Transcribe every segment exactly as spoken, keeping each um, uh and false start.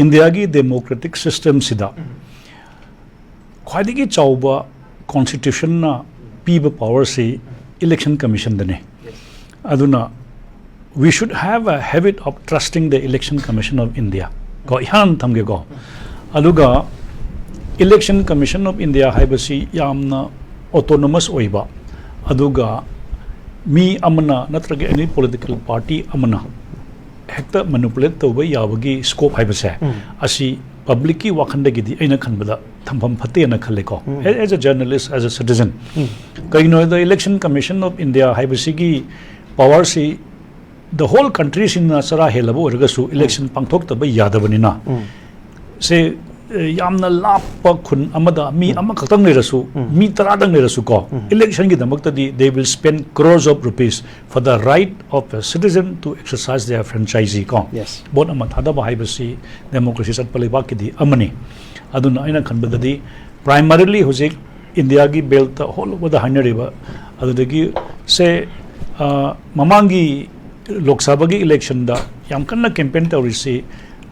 ꯏꯟꯗꯤꯌꯥꯒꯤ ꯗꯦꯃꯣꯀ꯭ꯔꯦꯇꯤꯛ ꯁꯤꯁꯇꯦꯝꯁꯤꯗ ꯈ꯭ꯋꯥꯏꯗꯒꯤ ꯆꯥꯎꯕ ꯀꯣꯟꯁꯇꯤꯇ꯭ꯌꯨꯁꯟꯅ ꯄꯤꯕ ꯄꯋꯥꯔꯁꯤ ꯏꯂꯦꯛꯁꯟ ꯀꯃꯤꯁꯟꯗꯅꯦ꯫ ꯑꯗꯨꯅ we should have a habit of trusting the Election Commission of India ꯀꯣ, ꯏꯍꯥꯟ ꯊꯝꯒꯦꯀꯣ꯫ ꯑꯗꯨꯒ Election Commission of India ꯍꯥꯏꯕꯁꯤ ꯌꯥꯝꯅ ꯑꯣꯇꯣꯅꯣꯃꯁ ꯑꯣꯏꯕ, ꯑꯗꯨꯒ ꯃꯤ ꯑꯃꯅ ꯅꯠꯇ꯭ꯔꯒ ꯑꯦꯅꯤ ꯄꯣꯂꯤꯇꯤꯀꯦꯜ ꯄꯥꯔꯇꯤ ꯑꯃꯅ ꯍꯦꯛꯇ ꯃꯦꯅꯤꯄꯨꯂꯦꯠ ꯇꯧꯕ ꯌꯥꯕꯒꯤ ꯁ꯭ꯀꯣꯞ ꯍꯥꯏꯕꯁꯦ, ꯑꯁꯤ ꯄꯕ꯭ꯂꯤꯛꯀꯤ ꯋꯥꯈꯜꯗꯒꯤꯗꯤ ꯑꯩꯅ ꯈꯟꯕꯗ ꯊꯝꯐꯝ ꯐꯠꯇꯦꯅ ꯈꯜꯂꯦꯀꯣ, as a journalist, as a citizen꯫ ꯀꯩꯒꯤꯅꯣ ꯍꯥꯏꯕꯗ Election Commission of India ꯍꯥꯏꯕꯁꯤꯒꯤ ꯄꯋꯥꯔꯁꯤ the whole countryꯁꯤꯅ ꯆꯔꯥ ꯍꯦꯜꯂꯕ ꯑꯣꯏꯔꯒꯁꯨ ꯏꯂꯦꯛꯁꯟ ꯄꯥꯡꯊꯣꯛꯇꯕ ꯌꯥꯗꯕꯅꯤꯅ, ꯁꯦ, ꯑꯦ, ꯌꯥꯝꯅ ꯂꯥꯞꯄ ꯈꯨꯟ ꯑꯃꯗ ꯃꯤ ꯑꯃꯈꯛꯇꯪ ꯂꯩꯔꯁꯨ, ꯃꯤ ꯇꯔꯥꯗꯪ ꯂꯩꯔꯁꯨ ꯀꯣ, ꯏꯂꯦꯛꯁꯟꯒꯤꯗꯃꯛꯇꯗꯤ they will spend crores of rupees for the right of a citizen to exercise their franchise ꯀꯣ꯫ Yes. ꯚꯣꯠ ꯑꯃ ꯊꯥꯗꯕ ꯍꯥꯏꯕꯁꯤ ꯗꯦꯃꯣꯀ꯭ꯔꯦꯁꯤ ꯆꯠꯄ ꯂꯩꯕꯥꯛꯀꯤꯗꯤ ꯑꯃꯅꯤ꯫ ꯑꯗꯨꯅ ꯑꯩꯅ ꯈꯟꯕꯗꯗꯤ primarily ꯍꯧꯖꯤꯛ ꯏꯟꯗꯤꯌꯥꯒꯤ ꯕꯦꯜꯠꯇ all overꯗ ꯍꯥꯏꯅꯔꯤꯕ, ꯑꯗꯨꯗꯒꯤ ꯁꯦ, ꯑ, ꯃꯃꯥꯡꯒꯤ ꯂꯣꯛ ꯁꯚꯥꯒꯤ ꯏꯂꯦꯛꯁꯟꯗ ꯌꯥꯝ ꯀꯟꯅ ꯀꯦꯝꯄꯦꯟ ꯇꯧꯔꯤꯁꯤ,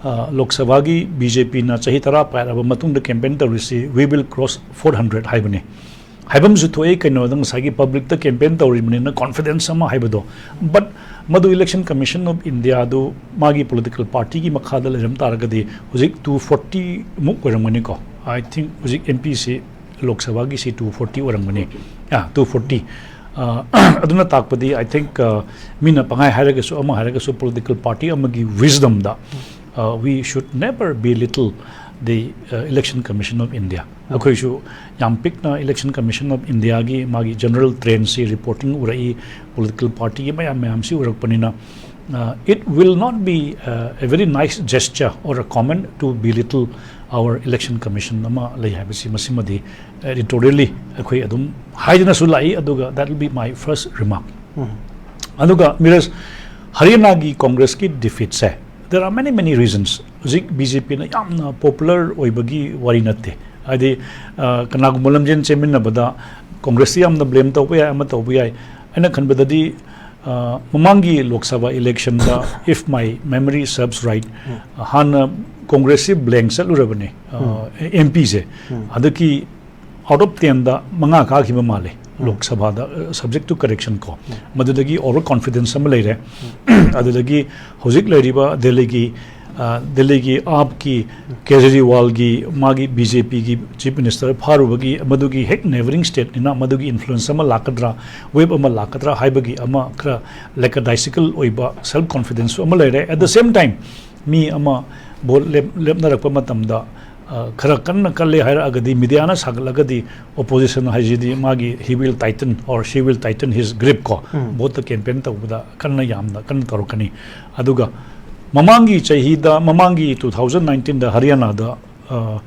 ꯑ, ꯂꯣꯛ ꯁꯚꯥꯒꯤ ꯕꯤ ꯖꯦ ꯄꯤꯅ ꯆꯍꯤ ꯇꯔꯥ ꯄꯥꯏꯔꯕ ꯃꯇꯨꯡꯗ ꯀꯦꯝꯄꯦꯟ ꯇꯧꯔꯤꯁꯤ "We will cross four hundred" ꯍꯥꯏꯕꯅꯤ꯫ ꯍꯥꯏꯐꯝꯁꯨ ꯊꯣꯛꯏ, ꯀꯩꯅꯣꯗ ꯉꯁꯥꯏꯒꯤ ꯄꯕ꯭ꯂꯤꯛꯇ ꯀꯦꯝꯄꯦꯟ ꯇꯧꯔꯤꯕꯅꯤꯅ ꯀꯣꯟꯐꯤꯗꯦꯟꯁ ꯑꯃ ꯍꯥꯏꯕꯗꯣ꯫ ꯕꯠ ꯃꯗꯨ ꯏꯂꯦꯛꯁꯟ ꯀꯃꯤꯁꯟ ꯑꯣꯐ ꯏꯟꯗꯤꯌꯥꯗꯨ ꯃꯥꯒꯤ ꯄꯣꯂꯤꯇꯤꯀꯦꯜ ꯄꯥꯔꯇꯤꯒꯤ ꯃꯈꯥꯗ ꯂꯩꯔꯝ ꯇꯥꯔꯒꯗꯤ ꯍꯧꯖꯤꯛ two forty ꯃꯨꯛ ꯑꯣꯏꯔꯝꯒꯅꯤꯀꯣ꯫ I think ꯍꯧꯖꯤꯛ ꯑꯦꯝ ꯄꯤꯁꯤ ꯂꯣꯛ ꯁꯚꯥꯒꯤꯁꯤ two forty ꯑꯣꯏꯔꯝꯒꯅꯤ꯫ ꯑꯥ, two forty꯫ ꯑ, ꯑꯗꯨꯅ ꯇꯥꯛꯄꯗꯤ, I think, ꯑ, ꯃꯤꯅ ꯄꯪꯍꯥꯏ ꯍꯥꯏꯔꯒꯁꯨ, ꯑꯃ ꯍꯥꯏꯔꯒꯁꯨ, ꯄꯣꯂꯤꯇꯤꯀꯦꯜ ꯄꯥꯔꯇꯤ ꯑꯃꯒꯤ ꯋꯤꯁꯗꯝꯗ, ꯑ, we should never belittle the, ꯑ, Election Commission of India꯫ ꯑꯩꯈꯣꯏꯁꯨ ꯌꯥꯝ ꯄꯤꯛꯅ ꯏꯂꯦꯛꯁꯟ ꯀꯃꯤꯁꯟ ꯑꯣꯐ ꯏꯟꯗꯤꯌꯥꯒꯤ ꯃꯥꯒꯤ ꯖꯦꯅꯔꯦꯜ ꯇ꯭ꯔꯦꯟꯁꯤ, ꯔꯤꯄꯣꯔꯇꯤꯡ ꯎꯔꯛꯏ, ꯄꯣꯂꯤꯇꯤꯀꯦꯜ ꯄꯥꯔꯇꯤꯒꯤ ꯃꯌꯥꯝ ꯃꯌꯥꯝꯁꯤ ꯎꯔꯛꯄꯅꯤꯅ, ꯑ, it will not be, ꯑ, a very nice gesture or a comment to belittle our election commission ꯑꯃ ꯂꯩ ꯍꯥꯏꯕꯁꯤ, ꯃꯁꯤꯃꯗꯤ editorially ꯑꯩꯈꯣꯏ ꯑꯗꯨꯝ ꯍꯥꯏꯗꯅꯁꯨ ꯂꯥꯛꯏ, ꯑꯗꯨꯒ that will be my first remark꯫ ꯑꯗꯨꯒ ꯃꯤꯔꯖ, ꯍꯔꯤꯌꯥꯅꯥꯒꯤ ꯀꯣꯡꯒ꯭ꯔꯦꯁꯀꯤ ꯗꯤꯐꯤꯠꯁꯦ, there are many, many reasons꯫ ꯍꯧꯖꯤꯛ ꯕꯤ ꯖꯦ ꯄꯤꯅ ꯌꯥꯝꯅ ꯄꯣꯄꯨꯂꯔ ꯑꯣꯏꯕꯒꯤ ꯋꯥꯔꯤ ꯅꯠꯇꯦ꯫ ꯍꯥꯏꯗꯤ, ꯑ, ꯀꯅꯥꯒꯨꯝꯕ ꯂꯝꯖꯦꯟ ꯆꯦꯟꯃꯤꯟꯅꯕꯗ ꯀꯣꯡꯒ꯭ꯔꯦꯁꯇ ꯌꯥꯝꯅ ꯕ꯭ꯂꯦꯝ ꯇꯧꯕ ꯌꯥꯏ, ꯑꯃ ꯇꯧꯕ ꯌꯥꯏ꯫ ꯑꯩꯅ ꯈꯟꯕꯗꯗꯤ, ꯑ, ꯃꯃꯥꯡꯒꯤ Lok Sabha ꯏꯂꯦꯛꯁꯟꯗ, if my memory serves right, ꯍꯥꯟꯅ ꯀꯣꯡꯒ꯭ꯔꯦꯁꯁꯤ ꯕ꯭ꯂꯦꯡ ꯆꯠꯂꯨꯔꯕꯅꯦ꯫ ꯑꯦꯝ ꯄꯤꯁꯦ ꯍꯟꯗꯛꯀꯤ ꯑꯥꯎꯠ ꯑꯣꯐ ꯇꯦꯟꯗ ꯃꯉꯥ ꯀꯥꯈꯤꯕ ꯃꯥꯜꯂꯦ꯫ ꯂꯣꯛ ꯁꯚꯥꯗ, subject to correction ꯀꯣ꯫ ꯃꯗꯨꯗꯒꯤ ꯑꯣꯚꯔ ꯀꯣꯟꯐꯤꯗꯦꯟꯁ ꯑꯃ ꯂꯩꯔꯦ꯫ ꯑꯗꯨꯗꯒꯤ ꯍꯧꯖꯤꯛ ꯂꯩꯔꯤꯕ ꯗꯦꯜꯂꯤꯒꯤ, ꯑ, ꯗꯦꯜꯂꯤꯒꯤ ꯑꯥꯞꯀꯤ ꯀꯦꯖꯔꯤꯋꯥꯜꯒꯤ, ꯃꯥꯒꯤ ꯕꯤ ꯖꯦ ꯄꯤꯒꯤ ꯆꯤꯐ ꯃꯤꯅꯤꯁꯇꯔ ꯐꯥꯔꯨꯕꯒꯤ ꯃꯗꯨꯒꯤ ꯍꯦꯛ ꯅꯦꯕꯔꯤꯡ ꯁ꯭ꯇꯦꯠꯅꯤꯅ ꯃꯗꯨꯒꯤ ꯏꯟꯐ꯭ꯂꯨꯌꯦꯟꯁ ꯑꯃ ꯂꯥꯛꯀꯗ꯭ꯔꯥ, ꯋꯦꯕ ꯑꯃ ꯂꯥꯛꯀꯗ꯭ꯔꯥ ꯍꯥꯏꯕꯒꯤ ꯑꯃ ꯈꯔ ꯂꯥꯏꯀꯗꯥꯏꯁꯤꯀꯜ ꯑꯣꯏꯕ ꯁꯦꯜꯐ ꯀꯣꯟꯐꯤꯗꯦꯟꯁꯁꯨ ꯑꯃ ꯂꯩꯔꯦ꯫ At the same time, ꯃꯤ ꯑꯃ ꯚꯣꯠ ꯂꯦꯞ-, ꯂꯦꯞꯅꯔꯛꯄ ꯃꯇꯝꯗ, ꯑ, ꯈꯔ ꯀꯟꯅ ꯀꯜꯂꯦ ꯍꯥꯏꯔꯛꯑꯒꯗꯤ, ꯃꯤꯗꯤꯌꯥꯅ ꯁꯥꯒꯠꯂꯒꯗꯤ, ꯑꯣꯄꯣꯖꯤꯁꯟ ꯍꯥꯏꯁꯤꯗꯤ ꯃꯥꯒꯤ he will tighten or she will tighten his grip ꯀꯣ, ꯎꯝ꯫ ꯚꯣꯠꯇ ꯀꯦꯝꯄꯦꯟ ꯇꯧꯕꯗ ꯀꯟꯅ, ꯌꯥꯝꯅ ꯀꯟꯅ ꯇꯧꯔꯛꯀꯅꯤ꯫ ꯑꯗꯨꯒ ꯃꯃꯥꯡꯒꯤ ꯆꯍꯤꯗ, ꯃꯃꯥꯡꯒꯤ two thousand nineteenꯗ ꯍꯔꯤꯌꯥꯅꯥꯗ, ꯑ,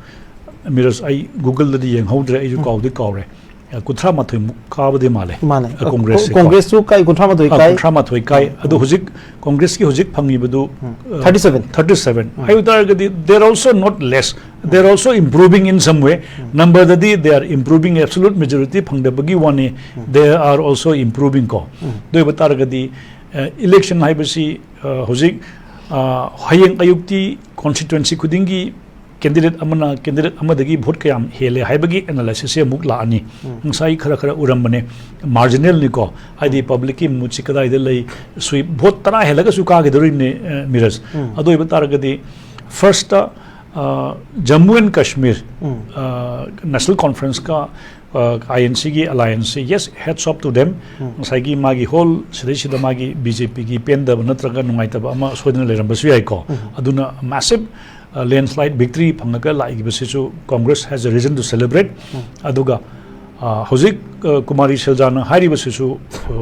ꯃꯤꯔꯖ, ꯑꯩ ꯒꯨꯒꯜꯗꯗꯤ ꯌꯦꯡꯍꯧꯗ꯭ꯔꯦ, ꯑꯩꯁꯨ ꯎꯝ꯫ ꯀꯥꯎꯗꯤ ꯀꯥꯎꯔꯦ꯫ ꯑ, ꯀꯨꯟꯊ꯭ꯔꯥ ꯃꯥꯊꯣꯏ ꯃꯨꯛ ꯀꯥꯕꯗꯤ ꯃꯥꯜꯂꯦ꯫ ꯃꯥꯅꯦ꯫ ꯑ, ꯀꯣꯡꯒ꯭ꯔꯦꯁꯁꯦ ꯀꯣ꯫ ꯀꯣꯡꯒ꯭ꯔꯦꯁꯁꯨ ꯀꯥꯏ, ꯀꯨꯟꯊ꯭ꯔꯥ ꯃꯥꯊꯣꯏ ꯑ, ꯀꯥꯏ꯫ ꯀꯨꯟꯊ꯭ꯔꯥ ꯃꯥꯊꯣꯏ ꯀꯥꯏ꯫ ꯎꯝ꯫ ꯑꯗꯣ ꯍꯧꯖꯤꯛ ꯀꯣꯡꯒ꯭ꯔꯦꯁꯀꯤ ꯍꯧꯖꯤꯛ ꯐꯪꯉꯤꯕꯗꯨ, ꯎꯝ꯫ ꯑ, thirty seven꯫ Thirty seven꯫ ꯎꯝ꯫ ꯍꯥꯏꯕ ꯇꯥꯔꯒꯗꯤ, they are also not less, they are also improving in some way꯫ Um. ꯅꯝꯕꯔꯗꯗꯤ they are improving, absolute majority ꯐꯪꯗꯕꯒꯤ ꯋꯥꯅꯤ, ꯎꯝ꯫ They are also improving ꯀꯣ꯫ ꯎꯝ꯫ ꯑꯗꯨ ꯑꯣꯏꯕ ꯇꯥꯔꯒꯗꯤ, ꯑ, ꯏꯂꯦꯛꯁꯟ ꯍꯥꯏꯕꯁꯤ, ꯑ, ꯍꯧꯖꯤꯛ, ꯑ, ꯍꯌꯦꯡ ꯑꯌꯨꯛꯇꯤ ꯀꯣꯟꯁꯇꯤꯇ꯭ꯋꯦꯟꯁꯤ ꯈꯨꯗꯤꯡꯒꯤ ꯀꯦꯟꯗꯤꯗꯦꯠ ꯑꯃꯅ ꯀꯦꯟꯗꯤꯗꯦꯠ ꯑꯃꯗꯒꯤ ꯚꯣꯠ ꯀꯌꯥꯝ ꯍꯦꯜꯂꯦ ꯍꯥꯏꯕꯒꯤ ꯑꯦꯅꯥꯂꯥꯏꯁꯤꯁꯁꯦ ꯑꯃꯨꯛ ꯂꯥꯛꯑꯅꯤ꯫ ꯎꯝ꯫ ꯉꯁꯥꯏ ꯈꯔ ꯈꯔ ꯎꯔꯝꯕꯅꯦ, ꯃꯥꯔꯖꯤꯅꯦꯜꯅꯤꯀꯣ, ꯍꯥꯏꯗꯤ ꯎꯝ꯫ ꯄꯕ꯭ꯂꯤꯛꯀꯤ ꯃꯨꯠꯁꯤ ꯀꯗꯥꯏꯗ ꯂꯩ, ꯁ꯭ꯋꯤꯞ ꯚꯣꯠ ꯇꯔꯥ ꯍꯦꯜꯂꯒꯁꯨ ꯀꯥꯈꯤꯗꯣꯔꯤꯕꯅꯤ, ꯑ, ꯃꯤꯔꯖ꯫ ꯎꯝ꯫ ꯑꯗꯨ ꯑꯣꯏꯕ ꯇꯥꯔꯒꯗꯤ ꯐꯥꯔꯁꯇ, ꯑ, ꯖꯝꯃꯨ ꯑꯦꯟ ꯀꯥꯁꯃꯤꯔ, ꯎꯝ꯫ ꯑ, ꯅꯦꯁꯅꯦꯜ ꯀꯣꯟꯐ꯭ꯔꯦꯟꯁꯀ ꯑꯥꯏ ꯑꯦꯟ ꯁꯤꯒꯤ ꯑꯦꯂꯥꯏꯌꯦꯟꯁꯁꯤ, yes, hats off to them꯫ ꯎꯝ꯫ ꯉꯁꯥꯏꯒꯤ ꯃꯥꯒꯤ ꯍꯣꯜ ꯁꯤꯗꯩꯁꯤꯗ ꯃꯥꯒꯤ ꯕꯤ ꯖꯦ ꯄꯤꯒꯤ ꯄꯦꯟꯗꯕ ꯅꯠꯇ꯭ꯔꯒ ꯅꯨꯡꯉꯥꯏꯇꯕ ꯑꯃ ꯁꯣꯏꯗꯅ ꯂꯩꯔꯝꯕꯁꯨ ꯌꯥꯏꯀꯣ꯫ ꯎꯝ꯫ ꯑꯗꯨꯅ ꯃꯦꯁꯤꯚ, ꯑ, ꯂꯦꯟꯁ꯭ꯂꯥꯏꯗ victory ꯐꯪꯉꯒ ꯂꯥꯛꯏꯕꯁꯤꯁꯨ Congress has a reason to celebrate꯫ ꯎꯝ꯫ ꯑꯗꯨꯒ, ꯑ, ꯍꯧꯖꯤꯛ, ꯑ, ꯀꯨꯃꯥꯔꯤ ꯁꯦꯜꯖꯥꯅ ꯍꯥꯏꯔꯤꯕꯁꯤꯁꯨ, ꯑ,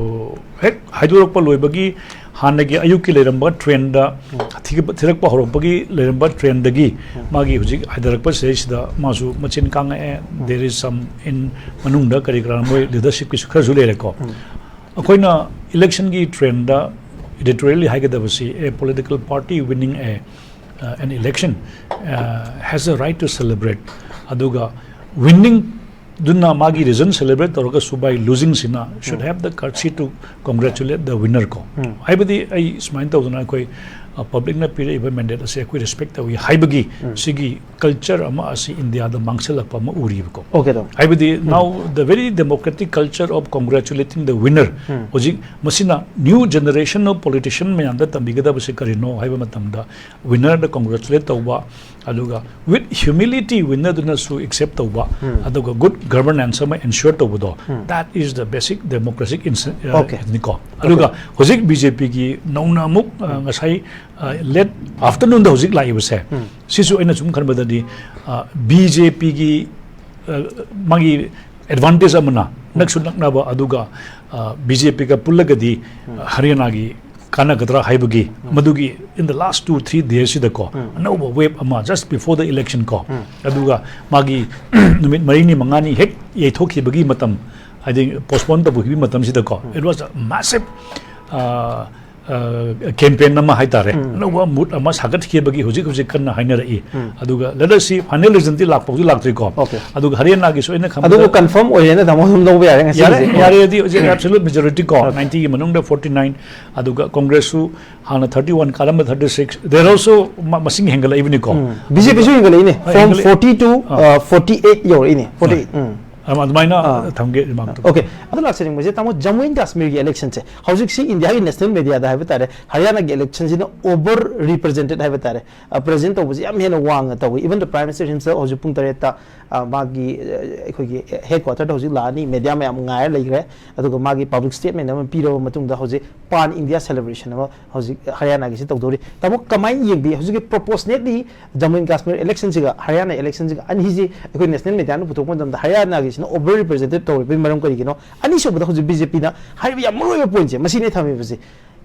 ꯍꯦꯛ ꯍꯥꯏꯗꯣꯔꯛꯄ ꯂꯣꯏꯕꯒꯤ ꯍꯥꯟꯅꯒꯤ ꯑꯌꯨꯛꯀꯤ ꯂꯩꯔꯝꯕ ꯇ꯭ꯔꯦꯟꯗ ꯎꯝ꯫ ꯊꯤꯒ-, ꯊꯤꯔꯛꯄ ꯍꯧꯔꯛꯄꯒꯤ ꯂꯩꯔꯝꯕ ꯇ꯭ꯔꯦꯟꯗꯒꯤ ꯎꯝ꯫ ꯃꯥꯒꯤ ꯍꯧꯖꯤꯛ ꯍꯥꯏꯊꯔꯛꯄ ꯁꯤꯗꯩꯁꯤꯗ ꯃꯥꯁꯨ ꯃꯆꯤꯟ ꯀꯥꯡꯉꯛꯑꯦ꯫ ꯎꯝ꯫ There is some in ꯃꯅꯨꯡꯗ ꯀꯔꯤ ꯀꯔꯥ ꯃꯣꯏ ꯂꯤꯗꯔꯁꯤꯞꯀꯤꯁꯨ ꯈꯔꯁꯨ ꯂꯩꯔꯦꯀꯣ꯫ ꯎꯝ꯫ ꯑꯩꯈꯣꯏꯅ ꯏꯂꯦꯛꯁꯟꯒꯤ ꯇ꯭ꯔꯦꯟꯗ ꯏꯗꯤꯇꯣꯔꯤꯌꯦꯜꯂꯤ ꯍꯥꯏꯒꯗꯕꯁꯤ, a political party winning a, uh, an election, uh, has a right to celebrate꯫ ꯑꯗꯨꯒ ꯋꯤꯟꯅꯤꯡ ꯑꯗꯨꯅ ꯃꯥꯒꯤ ꯔꯤꯖꯟ ꯁꯦꯂꯦꯕ꯭ꯔꯦꯠ ꯇꯧꯔꯒꯁꯨ by losing ꯁꯤꯅ should um. Have the courtesy to congratulate the winner ꯀꯣ꯫ ꯎꯝ꯫ ꯍꯥꯏꯕꯗꯤ ꯑꯩ ꯁꯨꯃꯥꯏꯅ ꯇꯧꯗꯅ ꯑꯩꯈꯣꯏ, ꯄꯕ꯭ꯂꯤꯛꯅ ꯄꯤꯔꯛꯏꯕ ꯃꯦꯟꯗꯦꯠ ꯑꯁꯦ ꯑꯩꯈꯣꯏ ꯔꯦꯁꯄꯦꯛ ꯇꯧꯏ ꯍꯥꯏꯕꯒꯤ ꯁꯤꯒꯤ ꯀꯜꯆꯔ ꯑꯃ ꯑꯁꯤ ꯏꯟꯗꯤꯌꯥꯗ ꯃꯥꯡꯁꯤꯜꯂꯛꯄ ꯑꯃ ꯎꯔꯤꯕꯀꯣ꯫ Okay, ꯗꯣ꯫ ꯍꯥꯏꯕꯗꯤ now the very democratic culture of congratulating the winner, ꯍꯧꯖꯤꯛ ꯃꯁꯤꯅ new generation of politician ꯃꯌꯥꯝꯗ ꯇꯝꯕꯤꯒꯗꯕꯁꯦ ꯀꯔꯤꯅꯣ ꯍꯥꯏꯕ ꯃꯇꯝꯗ, ꯋꯤꯟꯅꯔꯗ ꯀꯣꯡꯒ꯭ꯔꯦꯆꯨꯂꯦꯠ ꯇꯧꯕ, ꯑꯗꯨꯒ with humility ꯋꯤꯟꯅꯔꯗꯨꯅꯁꯨ ꯑꯦꯛꯁꯦꯞ ꯇꯧꯕ, ꯑꯗꯨꯒ ꯒꯨꯗ ꯒꯚꯔꯅꯦꯟꯁ ꯑꯃ ꯑꯦꯟꯁ꯭ꯌꯣꯔ ꯇꯧꯕꯗꯣ, that is the basic democratic ins- uh, Okay. ꯅꯤꯀꯣ꯫ ꯑꯗꯨꯒ ꯍꯧꯖꯤꯛ ꯕꯤ ꯖꯦ ꯄꯤꯒꯤ ꯅꯧꯅ ꯑꯃꯨꯛ ꯑ, ꯉꯁꯥꯏ ꯂꯦꯠ ꯑꯥꯐꯇꯔꯅꯨꯟꯗ ꯍꯧꯖꯤꯛ ꯂꯥꯛꯏꯕꯁꯦ, ꯁꯤꯁꯨ ꯑꯩꯅ ꯁꯨꯝ ꯈꯟꯕꯗꯗꯤ ꯕꯤ ꯖꯦ ꯄꯤꯒꯤ ꯃꯥꯒꯤ ꯑꯦꯗꯚꯥꯟꯇꯦꯖ ꯑꯃꯅ ꯅꯛꯁꯨ ꯅꯛꯅꯕ, ꯑꯗꯨꯒ ꯕꯤ ꯖꯦ ꯄꯤꯒ ꯄꯨꯜꯂꯒꯗꯤ ꯍꯔꯤꯌꯥꯅꯥꯒꯤ ꯀꯥꯟꯅꯒꯗ꯭ꯔꯥ ꯍꯥꯏꯕꯒꯤ, ꯃꯗꯨꯒꯤ in the last two three days ꯁꯤꯗꯀꯣ, ꯑꯅꯧꯕ ꯋꯦꯕ ꯑꯃ just before the election ꯀꯣ, ꯑꯗꯨꯒ ꯃꯥꯒꯤ ꯅꯨꯃꯤꯠ ꯃꯔꯤꯅꯤ ꯃꯉꯥꯅꯤ ꯍꯦꯛ ꯌꯩꯊꯣꯛꯈꯤꯕꯒꯤ ꯃꯇꯝ, ꯍꯥꯏꯗꯤ ꯄꯣꯁꯄꯣꯟ ꯇꯧꯈꯤꯕꯒꯤ ꯃꯇꯝꯁꯤꯗꯀꯣ, it was a massive campaign ꯑꯃ ꯍꯥꯏꯇꯥꯔꯦ, ꯑꯅꯧꯕ ꯃꯨꯠ ꯑꯃ ꯁꯥꯒꯠꯈꯤꯕꯒꯤ ꯍꯧꯖꯤꯛ ꯍꯧꯖꯤꯛ ꯀꯟꯅ ꯍꯥꯏꯅꯔꯛꯏ꯫ ꯑꯗꯨꯒ let us see, final result T ꯂꯥꯛꯄ ꯍꯧꯖꯤꯛ ꯂꯥꯛꯇ꯭ꯔꯤꯀꯣ꯫ Okay. ꯑꯗꯨꯒ ꯍꯔꯤꯌꯥꯅꯥꯒꯤꯁꯨ ꯑꯩꯅ ꯈꯟꯕꯗ ꯑꯗꯨꯕꯨ ꯀꯟꯐꯥꯔꯝ ꯑꯣꯏꯔꯦꯅ ꯇꯥꯃꯣ ꯑꯗꯨꯝ ꯂꯧꯕ ꯌꯥꯔꯦ ꯉꯁꯤ꯫ ꯌꯥꯔꯦ, ꯌꯥꯔꯦꯗꯤ ꯍꯧꯖꯤꯛ absolute majority ꯀꯣ, ninety ꯒꯤ ꯃꯅꯨꯡꯗ forty nine, ꯑꯗꯨꯒ ꯀꯣꯡꯒ꯭ꯔꯦꯁꯁꯨ ꯍꯥꯟꯅ thirty one ꯀꯥꯔꯝꯕ thirty six, there also ꯃ- ꯃꯁꯤꯡ ꯍꯦꯟꯒꯠꯂꯛꯏꯕꯅꯤꯀꯣ꯫ ꯕꯤ ꯖꯦ ꯄꯤꯁꯨ ꯍꯦꯟꯒꯠꯂꯛꯏꯅꯦ, ꯍꯣꯏ, from ꯍꯦꯟꯒꯠꯂꯛꯏ꯫ forty to ah. forty eight ꯌꯧꯔꯛꯏꯅꯦ, forty eight꯫ ꯑꯗꯨꯃꯥꯏꯅ ꯊꯝꯒꯦ remark ꯇꯣ꯫ Okay, ꯑꯗꯨ ꯂꯥꯛꯆꯅꯤꯡꯕꯁꯦ ꯇꯥꯃꯣ, ꯖꯝꯃꯨ ꯑꯦꯟ ꯀꯥꯁꯃꯤꯔꯒꯤ ꯏꯂꯦꯛꯁꯟꯁꯦ ꯍꯧꯖꯤꯛꯁꯤ ꯏꯟꯗꯤꯌꯥꯒꯤ ꯅꯦꯁꯅꯦꯜ ꯃꯦꯗꯤꯌꯥꯗ ꯍꯥꯏꯕ ꯇꯥꯔꯦ, ꯍꯔꯤꯌꯥꯅꯥꯒꯤ ꯏꯂꯦꯛꯁꯟꯁꯤꯅ ꯑꯣꯚꯔ ꯔꯤꯄ꯭ꯔꯖꯦꯟꯇꯦꯠ ꯍꯥꯏꯕ ꯇꯥꯔꯦ, ꯄ꯭ꯔꯖꯦꯟ ꯇꯧꯕꯁꯤ ꯌꯥꯝ ꯍꯦꯟꯅ ꯋꯥꯡꯅ ꯇꯧꯏ꯫ Even the Prime Minister himself ꯍꯧꯖꯤꯛ ꯄꯨꯡ ꯇꯔꯦꯠꯇ ꯑ, ꯃꯥꯒꯤ ꯑ, ꯑꯩꯈꯣꯏꯒꯤ ꯍꯦꯗ ꯀ꯭ꯋꯥꯇꯔꯗ ꯍꯧꯖꯤꯛ ꯂꯥꯛꯑꯅꯤ, ꯃꯦꯗꯤꯌꯥ ꯃꯌꯥꯝ ꯉꯥꯏꯔ ꯂꯩꯈ꯭ꯔꯦ꯫ ꯑꯗꯨꯒ ꯃꯥꯒꯤ ꯄꯕ꯭ꯂꯤꯛ ꯁ꯭ꯇꯦꯠꯃꯦꯟ ꯑꯃ ꯄꯤꯔꯕ ꯃꯇꯨꯡꯗ ꯍꯧꯖꯤꯛ ꯄꯥꯟ ꯏꯟꯗꯤꯌꯥ ꯁꯦꯂꯦꯕ꯭ꯔꯦꯁꯟ ꯑꯃ ꯍꯧꯖꯤꯛ ꯍꯔꯤꯌꯥꯅꯥꯒꯤꯁꯤ ꯇꯧꯗꯧꯔꯤ꯫ ꯇꯥꯃꯣ, ꯀꯃꯥꯏꯅ ꯌꯦꯡꯕꯤ ꯍꯧꯖꯤꯛꯀꯤ ꯄ꯭ꯔꯣꯄꯣꯔꯁꯅꯦꯠꯂꯤ ꯖꯝꯃꯨ ꯑꯦꯟ ꯀꯥꯁꯃꯤꯔ ꯏꯂꯦꯛꯁꯟꯁꯤꯒ ꯍꯔꯤꯌꯥꯅꯥ ꯏꯂꯦꯛꯁꯟꯁꯤꯒ ꯑꯅꯤꯁꯤ ꯑꯩꯈꯣꯏ ꯅꯦꯁꯅꯦꯜ ꯃꯦꯗꯤꯌꯥꯅ ꯄꯨꯊꯣꯛꯄ ꯃꯇꯝꯗ ꯍꯔꯤꯌꯥꯅꯥꯒꯤꯁꯤꯅ ꯑꯣꯚꯔ ꯔꯤꯄ꯭ꯔꯖꯦꯟꯇꯦꯠ ꯇꯧꯔꯤꯕꯒꯤ ꯃꯔꯝ ꯀꯔꯤꯒꯤꯅꯣ? ꯑꯅꯤꯁꯨꯕꯗ ꯍꯧꯖꯤꯛ ꯕꯤ ꯖꯦ ꯄꯤꯅ ꯍꯥꯏꯔꯤꯕ ꯌꯥꯝ ꯃꯔꯨ ꯑꯣꯏꯕ ꯄꯣꯏꯟꯠꯁꯦ ꯃꯁꯤꯅꯦ ꯊꯝꯃꯤꯕꯁꯦ,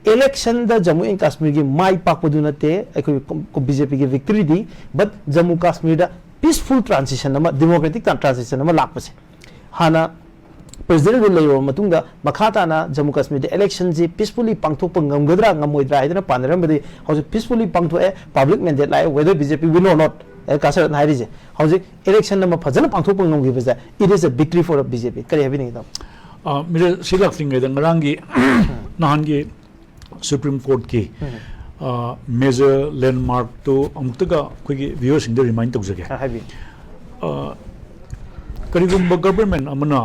ꯏꯂꯦꯛꯁꯟꯗ ꯖꯝꯃꯨ ꯑꯦꯟ ꯀꯥꯁꯃꯤꯔꯒꯤ ꯃꯥꯏ ꯄꯥꯛꯄꯗꯨ ꯅꯠꯇꯦ ꯑꯩꯈꯣꯏ ꯕꯤ ꯖꯦ ꯄꯤꯒꯤ ꯚꯤꯛꯇꯔꯤꯗꯤ, ꯕꯠ ꯖꯝꯃꯨ ꯀꯥꯁꯃꯤꯔꯗ ꯄꯤꯁꯐꯨꯜ ꯇ꯭ꯔꯥꯟꯁꯤꯁꯟ ꯑꯃ, ꯗꯦꯃꯣꯀ꯭ꯔꯦꯇꯤꯛ ꯇ꯭ꯔꯥꯟꯁꯤꯁꯟ ꯑꯃ ꯂꯥꯛꯄꯁꯦ꯫ ꯍꯥꯟꯅ ꯄ꯭ꯔꯦꯁꯤꯗꯦꯟ ꯔꯨꯜ ꯂꯩꯔꯕ ꯃꯇꯨꯡꯗ ꯃꯈꯥ ꯇꯥꯅ ꯖꯝꯃꯨ ꯀꯥꯁꯃꯤꯔꯗ ꯏꯂꯦꯛꯁꯟꯁꯤ ꯄꯤꯁꯐꯨꯜꯂꯤ ꯄꯥꯡꯊꯣꯛꯄ ꯉꯝꯒꯗ꯭ꯔꯥ ꯉꯝꯃꯣꯏꯗ꯭ꯔꯥ ꯍꯥꯏꯗꯅ ꯄꯥꯅꯔꯝꯕꯗꯤ ꯍꯧꯖꯤꯛ ꯄꯤꯁꯐꯨꯜꯂꯤ ꯄꯥꯡꯊꯣꯛꯑꯦ, ꯄꯕ꯭ꯂꯤꯛ ꯃꯦꯟꯗꯦꯠ ꯂꯥꯛꯑꯦ, whether B J P win or not, ꯑꯦ, ꯀꯥꯁꯔꯠꯅ ꯍꯥꯏꯔꯤꯁꯦ ꯍꯧꯖꯤꯛ ꯏꯂꯦꯛꯁꯟ ꯑꯃ ꯐꯖꯅ ꯄꯥꯡꯊꯣꯛꯄ ꯉꯝꯈꯤꯕꯁꯦ, it is a victory for B J P꯫ ꯀꯔꯤ ꯍꯥꯏꯕꯤꯅꯤꯡꯉꯤ ꯇꯥꯃꯣ? ꯑ, ꯃꯤꯔ, ꯁꯤ ꯂꯥꯛꯇ꯭ꯔꯤꯉꯩꯗ ꯉꯔꯥꯡꯒꯤ ꯅꯍꯥꯟꯒꯤ ꯁꯨꯄ꯭ꯔꯤꯝ ꯀꯣꯔꯠꯀꯤ ꯃꯦꯖꯔ ꯂꯦꯟꯃꯥꯔꯛꯇꯨ ꯑꯃꯨꯛꯇꯒ ꯑꯩꯈꯣꯏꯒꯤ ꯚ꯭ꯌꯨꯋꯔꯁꯤꯡꯗ ꯔꯤꯃꯥꯏꯟ ꯇꯧꯖꯒꯦ꯫ ꯍꯥꯏꯕꯤꯌꯨ꯫ ꯑ, ꯀꯔꯤꯒꯨꯝꯕ ꯒꯕꯔꯃꯦꯟ ꯑꯃꯅ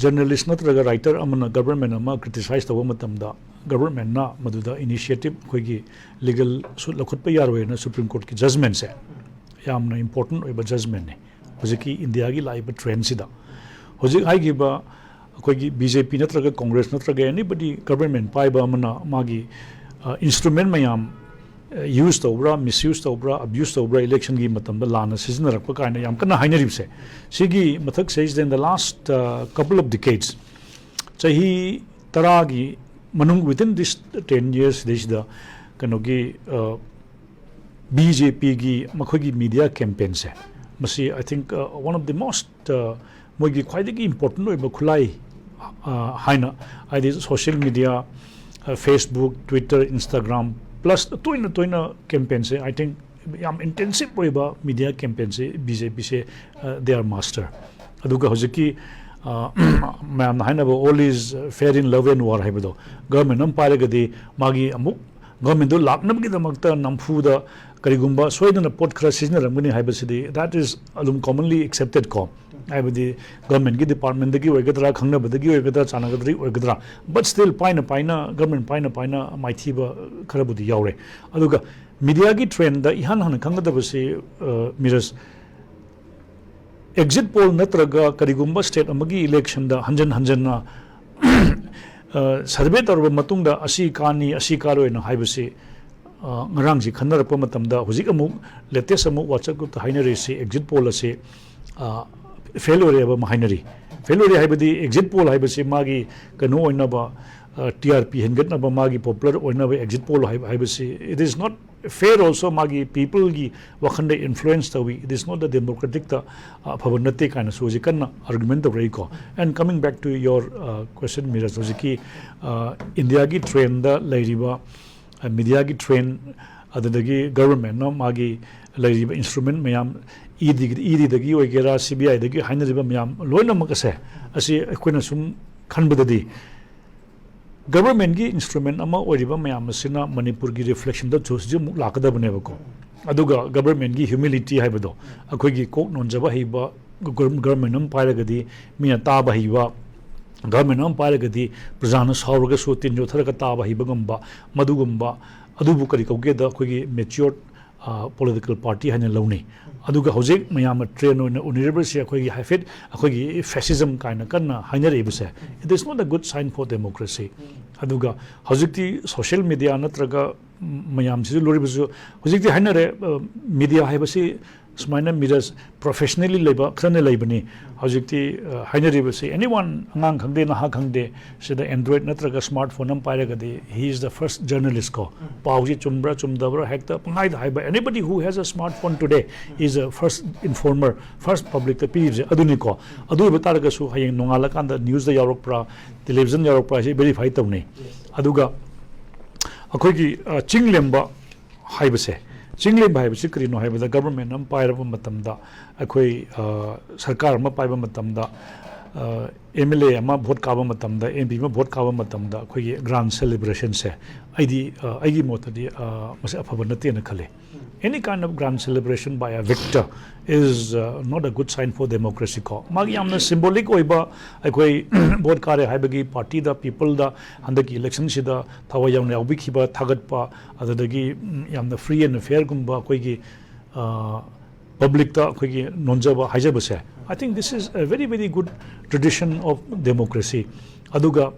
ꯖꯔꯅꯦꯂꯤꯁ ꯅꯠꯇ꯭ꯔꯒ ꯔꯥꯏꯇꯔ ꯑꯃꯅ ꯒꯕꯔꯃꯦꯟ ꯑꯃ ꯀ꯭ꯔꯤꯇꯤꯁꯥꯏꯁ ꯇꯧꯕ ꯃꯇꯝꯗ ꯒꯕꯔꯃꯦꯟꯅ ꯃꯗꯨꯗ ꯏꯅꯤꯁꯤꯌꯦꯇꯤꯞ ꯑꯩꯈꯣꯏꯒꯤ ꯂꯤꯒꯦꯜ ꯁꯨꯠ ꯂꯧꯈꯠꯄ ꯌꯥꯔꯣꯏꯅ ꯁꯨꯄ꯭ꯔꯤꯝ ꯀꯣꯔꯠꯀꯤ ꯖꯖꯃꯦꯟꯁꯦ ꯌꯥꯝꯅ ꯏꯝꯄꯣꯔꯇꯦꯟ ꯑꯣꯏꯕ ꯖꯖꯃꯦꯟꯅꯤ ꯍꯧꯖꯤꯛꯀꯤ ꯏꯟꯗꯤꯌꯥꯒꯤ ꯂꯥꯛꯏꯕ ꯇ꯭ꯔꯦꯟꯁꯤꯗ꯫ ꯍꯧꯖꯤꯛ ꯍꯥꯏꯈꯤꯕ ꯑꯩꯈꯣꯏꯒꯤ ꯕꯤ ꯖꯦ ꯄꯤ ꯅꯠꯇ꯭ꯔꯒ ꯀꯣꯡꯒ꯭ꯔꯦꯁ ꯅꯠꯇ꯭ꯔꯒ ꯑꯦꯅꯤꯕꯗꯤ ꯒꯕꯔꯃꯦꯟ ꯄꯥꯏꯕ ꯑꯃꯅ ꯃꯥꯒꯤ ꯏꯟꯁꯇ꯭ꯔꯨꯃꯦꯟ ꯃꯌꯥꯝ ꯌꯨꯁ ꯇꯧꯕ꯭ꯔꯥ, ꯃꯤꯁꯌꯨꯁ ꯇꯧꯕ꯭ꯔꯥ, ꯑꯕ꯭ꯌꯨꯁ ꯇꯧꯕ꯭ꯔꯥ, ꯏꯂꯦꯛꯁꯟꯒꯤ ꯃꯇꯝꯗ ꯂꯥꯟꯅ ꯁꯤꯖꯤꯟꯅꯔꯛꯄ ꯀꯥꯏꯅ ꯌꯥꯝ ꯀꯟꯅ ꯍꯥꯏꯅꯔꯤꯕꯁꯦ, ꯁꯤꯒꯤ ꯃꯊꯛꯁꯤꯗꯩꯁꯤꯗ in the last couple of decades, ꯆꯍꯤ ꯇꯔꯥꯒꯤ ꯃꯅꯨꯡ, within this ten years ꯁꯤꯗꯩꯁꯤꯗ ꯀꯩꯅꯣꯒꯤ ꯕꯤ ꯖꯦ ꯄꯤꯒꯤ ꯃꯈꯣꯏꯒꯤ ꯃꯤꯗꯤꯌꯥ ꯀꯦꯝꯄꯦꯟꯁꯦ, ꯃꯁꯤ I think one of the most ꯃꯣꯏꯒꯤ ꯈ꯭ꯋꯥꯏꯗꯒꯤ ꯏꯝꯄꯣꯔꯇꯦꯟ ꯑꯣꯏꯕ ꯈꯨꯠꯂꯥꯏ ꯍꯥꯏꯅ, ꯍꯥꯏꯗꯤ social media, Facebook, Twitter, Instagram, plus ꯇꯣꯏꯅ ꯇꯣꯏꯅ ꯀꯦꯝꯄꯦꯟꯁꯦ, I think ꯌꯥꯝ ꯏꯟꯇꯦꯟꯁꯤꯞ ꯑꯣꯏꯕ ꯃꯤꯗꯤꯌꯥ ꯀꯦꯝꯄꯦꯟꯁꯦ ꯕꯤ ꯖꯦ ꯄꯤꯁꯦ they are master꯫ ꯑꯗꯨꯒ ꯍꯧꯖꯤꯛꯀꯤ ꯃꯌꯥꯝꯅ ꯍꯥꯏꯅꯕ all is fair in love and war ꯍꯥꯏꯕꯗꯣ, ꯒꯚꯔꯟꯃꯦꯟ ꯑꯃ ꯄꯥꯏꯔꯒꯗꯤ ꯃꯥꯒꯤ ꯑꯃꯨꯛ ꯒꯚꯔꯟꯃꯦꯟꯗꯨ ꯂꯥꯛꯅꯕꯒꯤꯗꯃꯛꯇ ꯅꯝꯐꯨꯗ ꯀꯔꯤꯒꯨꯝꯕ ꯁꯣꯏꯗꯅ ꯄꯣꯠ ꯈꯔ ꯁꯤꯖꯤꯟꯅꯔꯝꯒꯅꯤ ꯍꯥꯏꯕꯁꯤꯗꯤ that is ꯑꯗꯨꯝ commonly accepted ꯀꯣ꯫ ꯍꯥꯏꯕꯗꯤ ꯒꯚꯔꯟꯃꯦꯟꯒꯤ ꯗꯤꯄꯥꯔꯠꯃꯦꯟꯗꯒꯤ ꯑꯣꯏꯒꯗ꯭ꯔꯥ, ꯈꯪꯅꯕꯗꯒꯤ ꯑꯣꯏꯒꯗ꯭ꯔꯥ, ꯆꯥꯟꯅꯒꯗ꯭ꯔꯤ ꯑꯣꯏꯒꯗ꯭ꯔꯥ, but still ꯄꯥꯏꯅ ꯄꯥꯏꯅ, ꯒꯚꯔꯟꯃꯦꯟ ꯄꯥꯏꯅ ꯄꯥꯏꯅ ꯃꯥꯏꯊꯤꯕ ꯈꯔꯕꯨꯗꯤ ꯌꯥꯎꯔꯦ꯫ ꯑꯗꯨꯒ ꯃꯤꯗꯤꯌꯥꯒꯤ ꯇ꯭ꯔꯦꯟꯗ ꯏꯍꯥꯟ ꯍꯥꯟꯅ ꯈꯪꯒꯗꯕꯁꯤ ꯃꯤꯔꯖ, ꯑꯦꯛꯖꯤꯠ ꯄꯣꯜ ꯅꯠꯇ꯭ꯔꯒ ꯀꯔꯤꯒꯨꯝꯕ ꯁ꯭ꯇꯦꯠ ꯑꯃꯒꯤ ꯏꯂꯦꯛꯁꯟꯗ ꯍꯟꯖꯟ ꯍꯟꯖꯟꯅ ꯁꯔꯚꯦ ꯇꯧꯔꯕ ꯃꯇꯨꯡꯗ ꯑꯁꯤ ꯀꯥꯅꯤ, ꯑꯁꯤ ꯀꯥꯔꯣꯏꯅ ꯍꯥꯏꯕꯁꯤ ꯉꯔꯥꯡꯁꯤ ꯈꯟꯅꯔꯛꯄ ꯃꯇꯝꯗ ꯍꯧꯖꯤꯛ ꯑꯃꯨꯛ ꯂꯦꯇꯦꯁ ꯑꯃꯨꯛ ꯋꯥꯆꯞ ꯒ꯭ꯔꯨꯞꯇ ꯍꯥꯏꯅꯔꯤꯁꯤ ꯑꯦꯛꯖꯤꯠ ꯄꯣꯜ ꯑꯁꯤ ꯐꯦꯜ ꯑꯣꯏꯔꯦ ꯍꯥꯏꯕ ꯑꯃ ꯍꯥꯏꯅꯔꯤ꯫ ꯐꯦꯜ ꯑꯣꯏꯔꯦ ꯍꯥꯏꯕꯗꯤ ꯑꯦꯛꯖꯤꯠ ꯄꯣꯜ ꯍꯥꯏꯕꯁꯤ ꯃꯥꯒꯤ ꯀꯩꯅꯣ ꯑꯣꯏꯅꯕ, ꯇꯤ ꯑꯥꯔ ꯄꯤ ꯍꯦꯟꯒꯠꯅꯕ, ꯃꯥꯒꯤ ꯄꯣꯄꯨꯂꯔ ꯑꯣꯏꯅꯕ ꯑꯦꯛꯖꯤꯠ ꯄꯣꯜ ꯍꯥꯏꯕ ꯍꯥꯏꯕꯁꯤ it is not fair also, ꯃꯥꯒꯤ ꯄꯤꯄꯜꯒꯤ ꯋꯥꯈꯜꯗ ꯏꯟꯐ꯭ꯂꯨꯌꯦꯟꯁ ꯇꯧꯏ, it is not the democratic ꯇ ꯑꯐꯕ ꯅꯠꯇꯦ ꯀꯥꯏꯅꯁꯨ ꯍꯧꯖꯤꯛ ꯀꯟꯅ ꯑꯥꯔꯒꯨꯃꯦꯟ ꯇꯧꯔꯛꯏꯀꯣ꯫ And coming back to your question Mirza, ꯍꯧꯖꯤꯛꯀꯤ ꯏꯟꯗꯤꯌꯥꯒꯤ ꯇ꯭ꯔꯦꯟꯗ ꯂꯩꯔꯤꯕ ꯃꯤꯗꯤꯌꯥꯒꯤ ꯇ꯭ꯔꯦꯟ, ꯑꯗꯨꯗꯒꯤ ꯒꯚꯔꯟꯃꯦꯟꯅ ꯃꯥꯒꯤ ꯂꯩꯔꯤꯕ ꯏꯟꯁꯇ꯭ꯔꯨꯃꯦꯟ ꯃꯌꯥꯝ, ꯏ ꯗꯤꯗꯒꯤ ꯑꯣꯏꯒꯦꯔꯥ, ꯁꯤ ꯕꯤ ꯑꯥꯏꯗꯒꯤ ꯍꯥꯏꯅꯔꯤꯕ ꯃꯌꯥꯝ ꯂꯣꯏꯅꯃꯛ ꯑꯁꯦ, ꯑꯁꯤ ꯑꯩꯈꯣꯏꯅ ꯁꯨꯝ ꯈꯟꯕꯗꯗꯤ ꯒꯕꯔꯃꯦꯟꯒꯤ ꯏꯟꯁꯇ꯭ꯔꯨꯃꯦꯟ ꯑꯃ ꯑꯣꯏꯔꯤꯕ ꯃꯌꯥꯝ ꯑꯁꯤꯅ ꯃꯅꯤꯄꯨꯔꯒꯤ ꯔꯤꯐ꯭ꯂꯦꯛꯁꯟꯗ ꯍꯧꯖꯤꯛ ꯑꯃꯨꯛ ꯂꯥꯛꯀꯗꯕꯅꯦꯕꯀꯣ꯫ ꯑꯗꯨꯒ ꯒꯕꯔꯃꯦꯟꯒꯤ ꯍ꯭ꯌꯨꯃꯤꯂꯤꯇꯤ ꯍꯥꯏꯕꯗꯣ, ꯑꯩꯈꯣꯏꯒꯤ ꯀꯣꯛ ꯅꯣꯟꯖꯕ ꯍꯩꯕ ꯒꯕꯔꯃꯦꯟ ꯑꯃ ꯄꯥꯏꯔꯒꯗꯤ ꯃꯤꯅ ꯇꯥꯕ ꯍꯩꯕ, ꯒꯕꯔꯃꯦꯟ ꯑꯃ ꯄꯥꯏꯔꯒꯗꯤ ꯄ꯭ꯔꯖꯥꯅ ꯁꯥꯎꯔꯒꯁꯨ ꯇꯤꯟ ꯌꯣꯠꯊꯔꯒ ꯇꯥꯕ ꯍꯩꯕꯒꯨꯝꯕ, ꯃꯗꯨꯒꯨꯝꯕ, ꯑꯗꯨꯕꯨ ꯀꯔꯤ ꯀꯧꯒꯦꯗ ꯑꯩꯈꯣꯏꯒꯤ ꯃꯦꯆ꯭ꯌꯣꯔ ꯄꯣꯂꯤꯇꯤꯀꯦꯜ ꯄꯥꯔꯇꯤ ꯍꯥꯏꯅ ꯂꯧꯅꯩ꯫ ꯑꯗꯨꯒ ꯍꯧꯖꯤꯛ ꯃꯌꯥꯝꯅ ꯇ꯭ꯔꯦꯟ ꯑꯣꯏꯅ ꯎꯅꯔꯤꯕꯁꯤ ꯑꯩꯈꯣꯏꯒꯤ ꯍꯥꯏꯐꯦꯠ ꯑꯩꯈꯣꯏꯒꯤ ꯐꯦꯁꯤꯖꯝ ꯀꯥꯏꯅ ꯀꯟꯅ ꯍꯥꯏꯅꯔꯛꯏꯕꯁꯦ, it is not a good sign for democracy꯫ ꯑꯗꯨꯒ ꯍꯧꯖꯤꯛꯇꯤ ꯁꯣꯁꯤꯌꯦꯜ ꯃꯦꯗꯤꯌꯥ ꯅꯠꯇ꯭ꯔꯒ ꯃꯌꯥꯝꯁꯤꯁꯨ ꯂꯣꯔꯤꯕꯁꯨ ꯍꯧꯖꯤꯛꯇꯤ ꯍꯥꯏꯅꯔꯦ, ꯃꯦꯗꯤꯌꯥ ꯍꯥꯏꯕꯁꯤ ꯁꯨꯃꯥꯏꯅ ꯃꯤꯗꯤꯌꯥ ꯄ꯭ꯔꯣꯐꯦꯁꯅꯦꯜꯂꯤ ꯂꯩꯕ ꯈꯔꯅ ꯂꯩꯕꯅꯤ꯫ ꯍꯧꯖꯤꯛꯇꯤ ꯍꯥꯏꯅꯔꯤꯕꯁꯤ ꯑꯦꯅꯤ ꯋꯥꯟ, ꯑꯉꯥꯡ ꯈꯪꯗꯦ ꯅꯍꯥ ꯈꯪꯗꯦ, ꯁꯤꯗ ꯑꯦꯟꯗ꯭ꯔꯣꯏꯗ ꯅꯠꯇ꯭ꯔꯒ ꯁ꯭ꯃꯥꯔꯠ ꯐꯣꯟ ꯑꯃ ꯄꯥꯏꯔꯒꯗꯤ he is the first journalist ꯀꯣ꯫ ꯄꯥꯎꯁꯤ ꯆꯨꯝꯕ꯭ꯔꯥ ꯆꯨꯝꯗꯕ꯭ꯔꯥ ꯍꯦꯛꯇ ꯄꯪꯍꯥꯏꯗ ꯍꯥꯏꯕ, anybody who has a smartphone today is a first informer, first ꯄꯕ꯭ꯂꯤꯛꯇ ꯄꯤꯔꯤꯕꯁꯦ ꯑꯗꯨꯅꯤꯀꯣ꯫ ꯑꯗꯨ ꯑꯣꯏꯕ ꯇꯥꯔꯒꯁꯨ ꯍꯌꯦꯡ ꯅꯣꯡꯉꯥꯜꯂꯀꯥꯟꯗ ꯅ꯭ꯌꯨꯁꯇ ꯌꯥꯎꯔꯛꯄ꯭ꯔꯥ, ꯇꯦꯂꯤꯚꯤꯖꯟ ꯌꯥꯎꯔꯛꯄ꯭ꯔꯥ ꯍꯥꯏꯁꯦ ꯚꯦꯔꯤꯐꯥꯏ ꯇꯧꯅꯩ꯫ ꯑꯗꯨꯒ ꯑꯩꯈꯣꯏꯒꯤ ꯆꯤꯡ ꯂꯦꯝꯕ ꯍꯥꯏꯕꯁꯦ, ꯆꯤꯡ ꯂꯦꯝꯕ ꯍꯥꯏꯕꯁꯤ ꯀꯔꯤꯅꯣ ꯍꯥꯏꯕꯗ ꯒꯕꯔꯃꯦꯟ ꯑꯃ ꯄꯥꯏꯔꯕ ꯃꯇꯝꯗ ꯑꯩꯈꯣꯏ ꯁꯔꯀꯥꯔ ꯑꯃ ꯄꯥꯏꯕ ꯃꯇꯝꯗ ꯑꯦꯝ ꯑꯦꯜ ꯑꯦ ꯑꯃ ꯚꯣꯠ ꯀꯥꯕ ꯃꯇꯝꯗ, ꯑꯦꯝ ꯄꯤ ꯑꯃ ꯚꯣꯠ ꯀꯥꯕ ꯃꯇꯝꯗ ꯑꯩꯈꯣꯏꯒꯤ ꯒ꯭ꯔꯥꯟ ꯁꯦꯂꯦꯕ꯭ꯔꯦꯁꯟꯁꯦ ꯑꯩꯗꯤ ꯑꯩꯒꯤ ꯃꯣꯠꯇꯗꯤ ꯃꯁꯤ ꯑꯐꯕ ꯅꯠꯇꯦꯅ ꯈꯜꯂꯤ꯫ Any kind of grand celebration by a victor is not a good sign for democracy ꯀꯣ꯫ ꯃꯥꯒꯤ ꯌꯥꯝꯅ ꯁꯤꯝꯕꯣꯂꯤꯛ ꯑꯣꯏꯕ, ꯑꯩꯈꯣꯏ ꯚꯣꯠ ꯀꯥꯔꯦ ꯍꯥꯏꯕꯒꯤ ꯄꯥꯔꯇꯤꯗ, ꯄꯤꯄꯜꯗ ꯍꯟꯗꯛꯀꯤ ꯏꯂꯦꯛꯁꯟꯁꯤꯗ ꯊꯋꯥꯏ ꯌꯥꯎꯅ ꯌꯥꯎꯕꯤꯈꯤꯕ, ꯊꯥꯒꯠꯄ, ꯑꯗꯨꯗꯒꯤ ꯌꯥꯝꯅ ꯐ꯭ꯔꯤ ꯑꯦꯟ ꯐꯦꯌꯔꯒꯨꯝꯕ ꯑꯩꯈꯣꯏꯒꯤ ꯄꯕ꯭ꯂꯤꯛꯇ ꯑꯩꯈꯣꯏꯒꯤ ꯅꯣꯟꯖꯕ ꯍꯥꯏꯖꯕꯁꯦ, I think this is a very very good tradition of democracy꯫ ꯑꯗꯨꯒ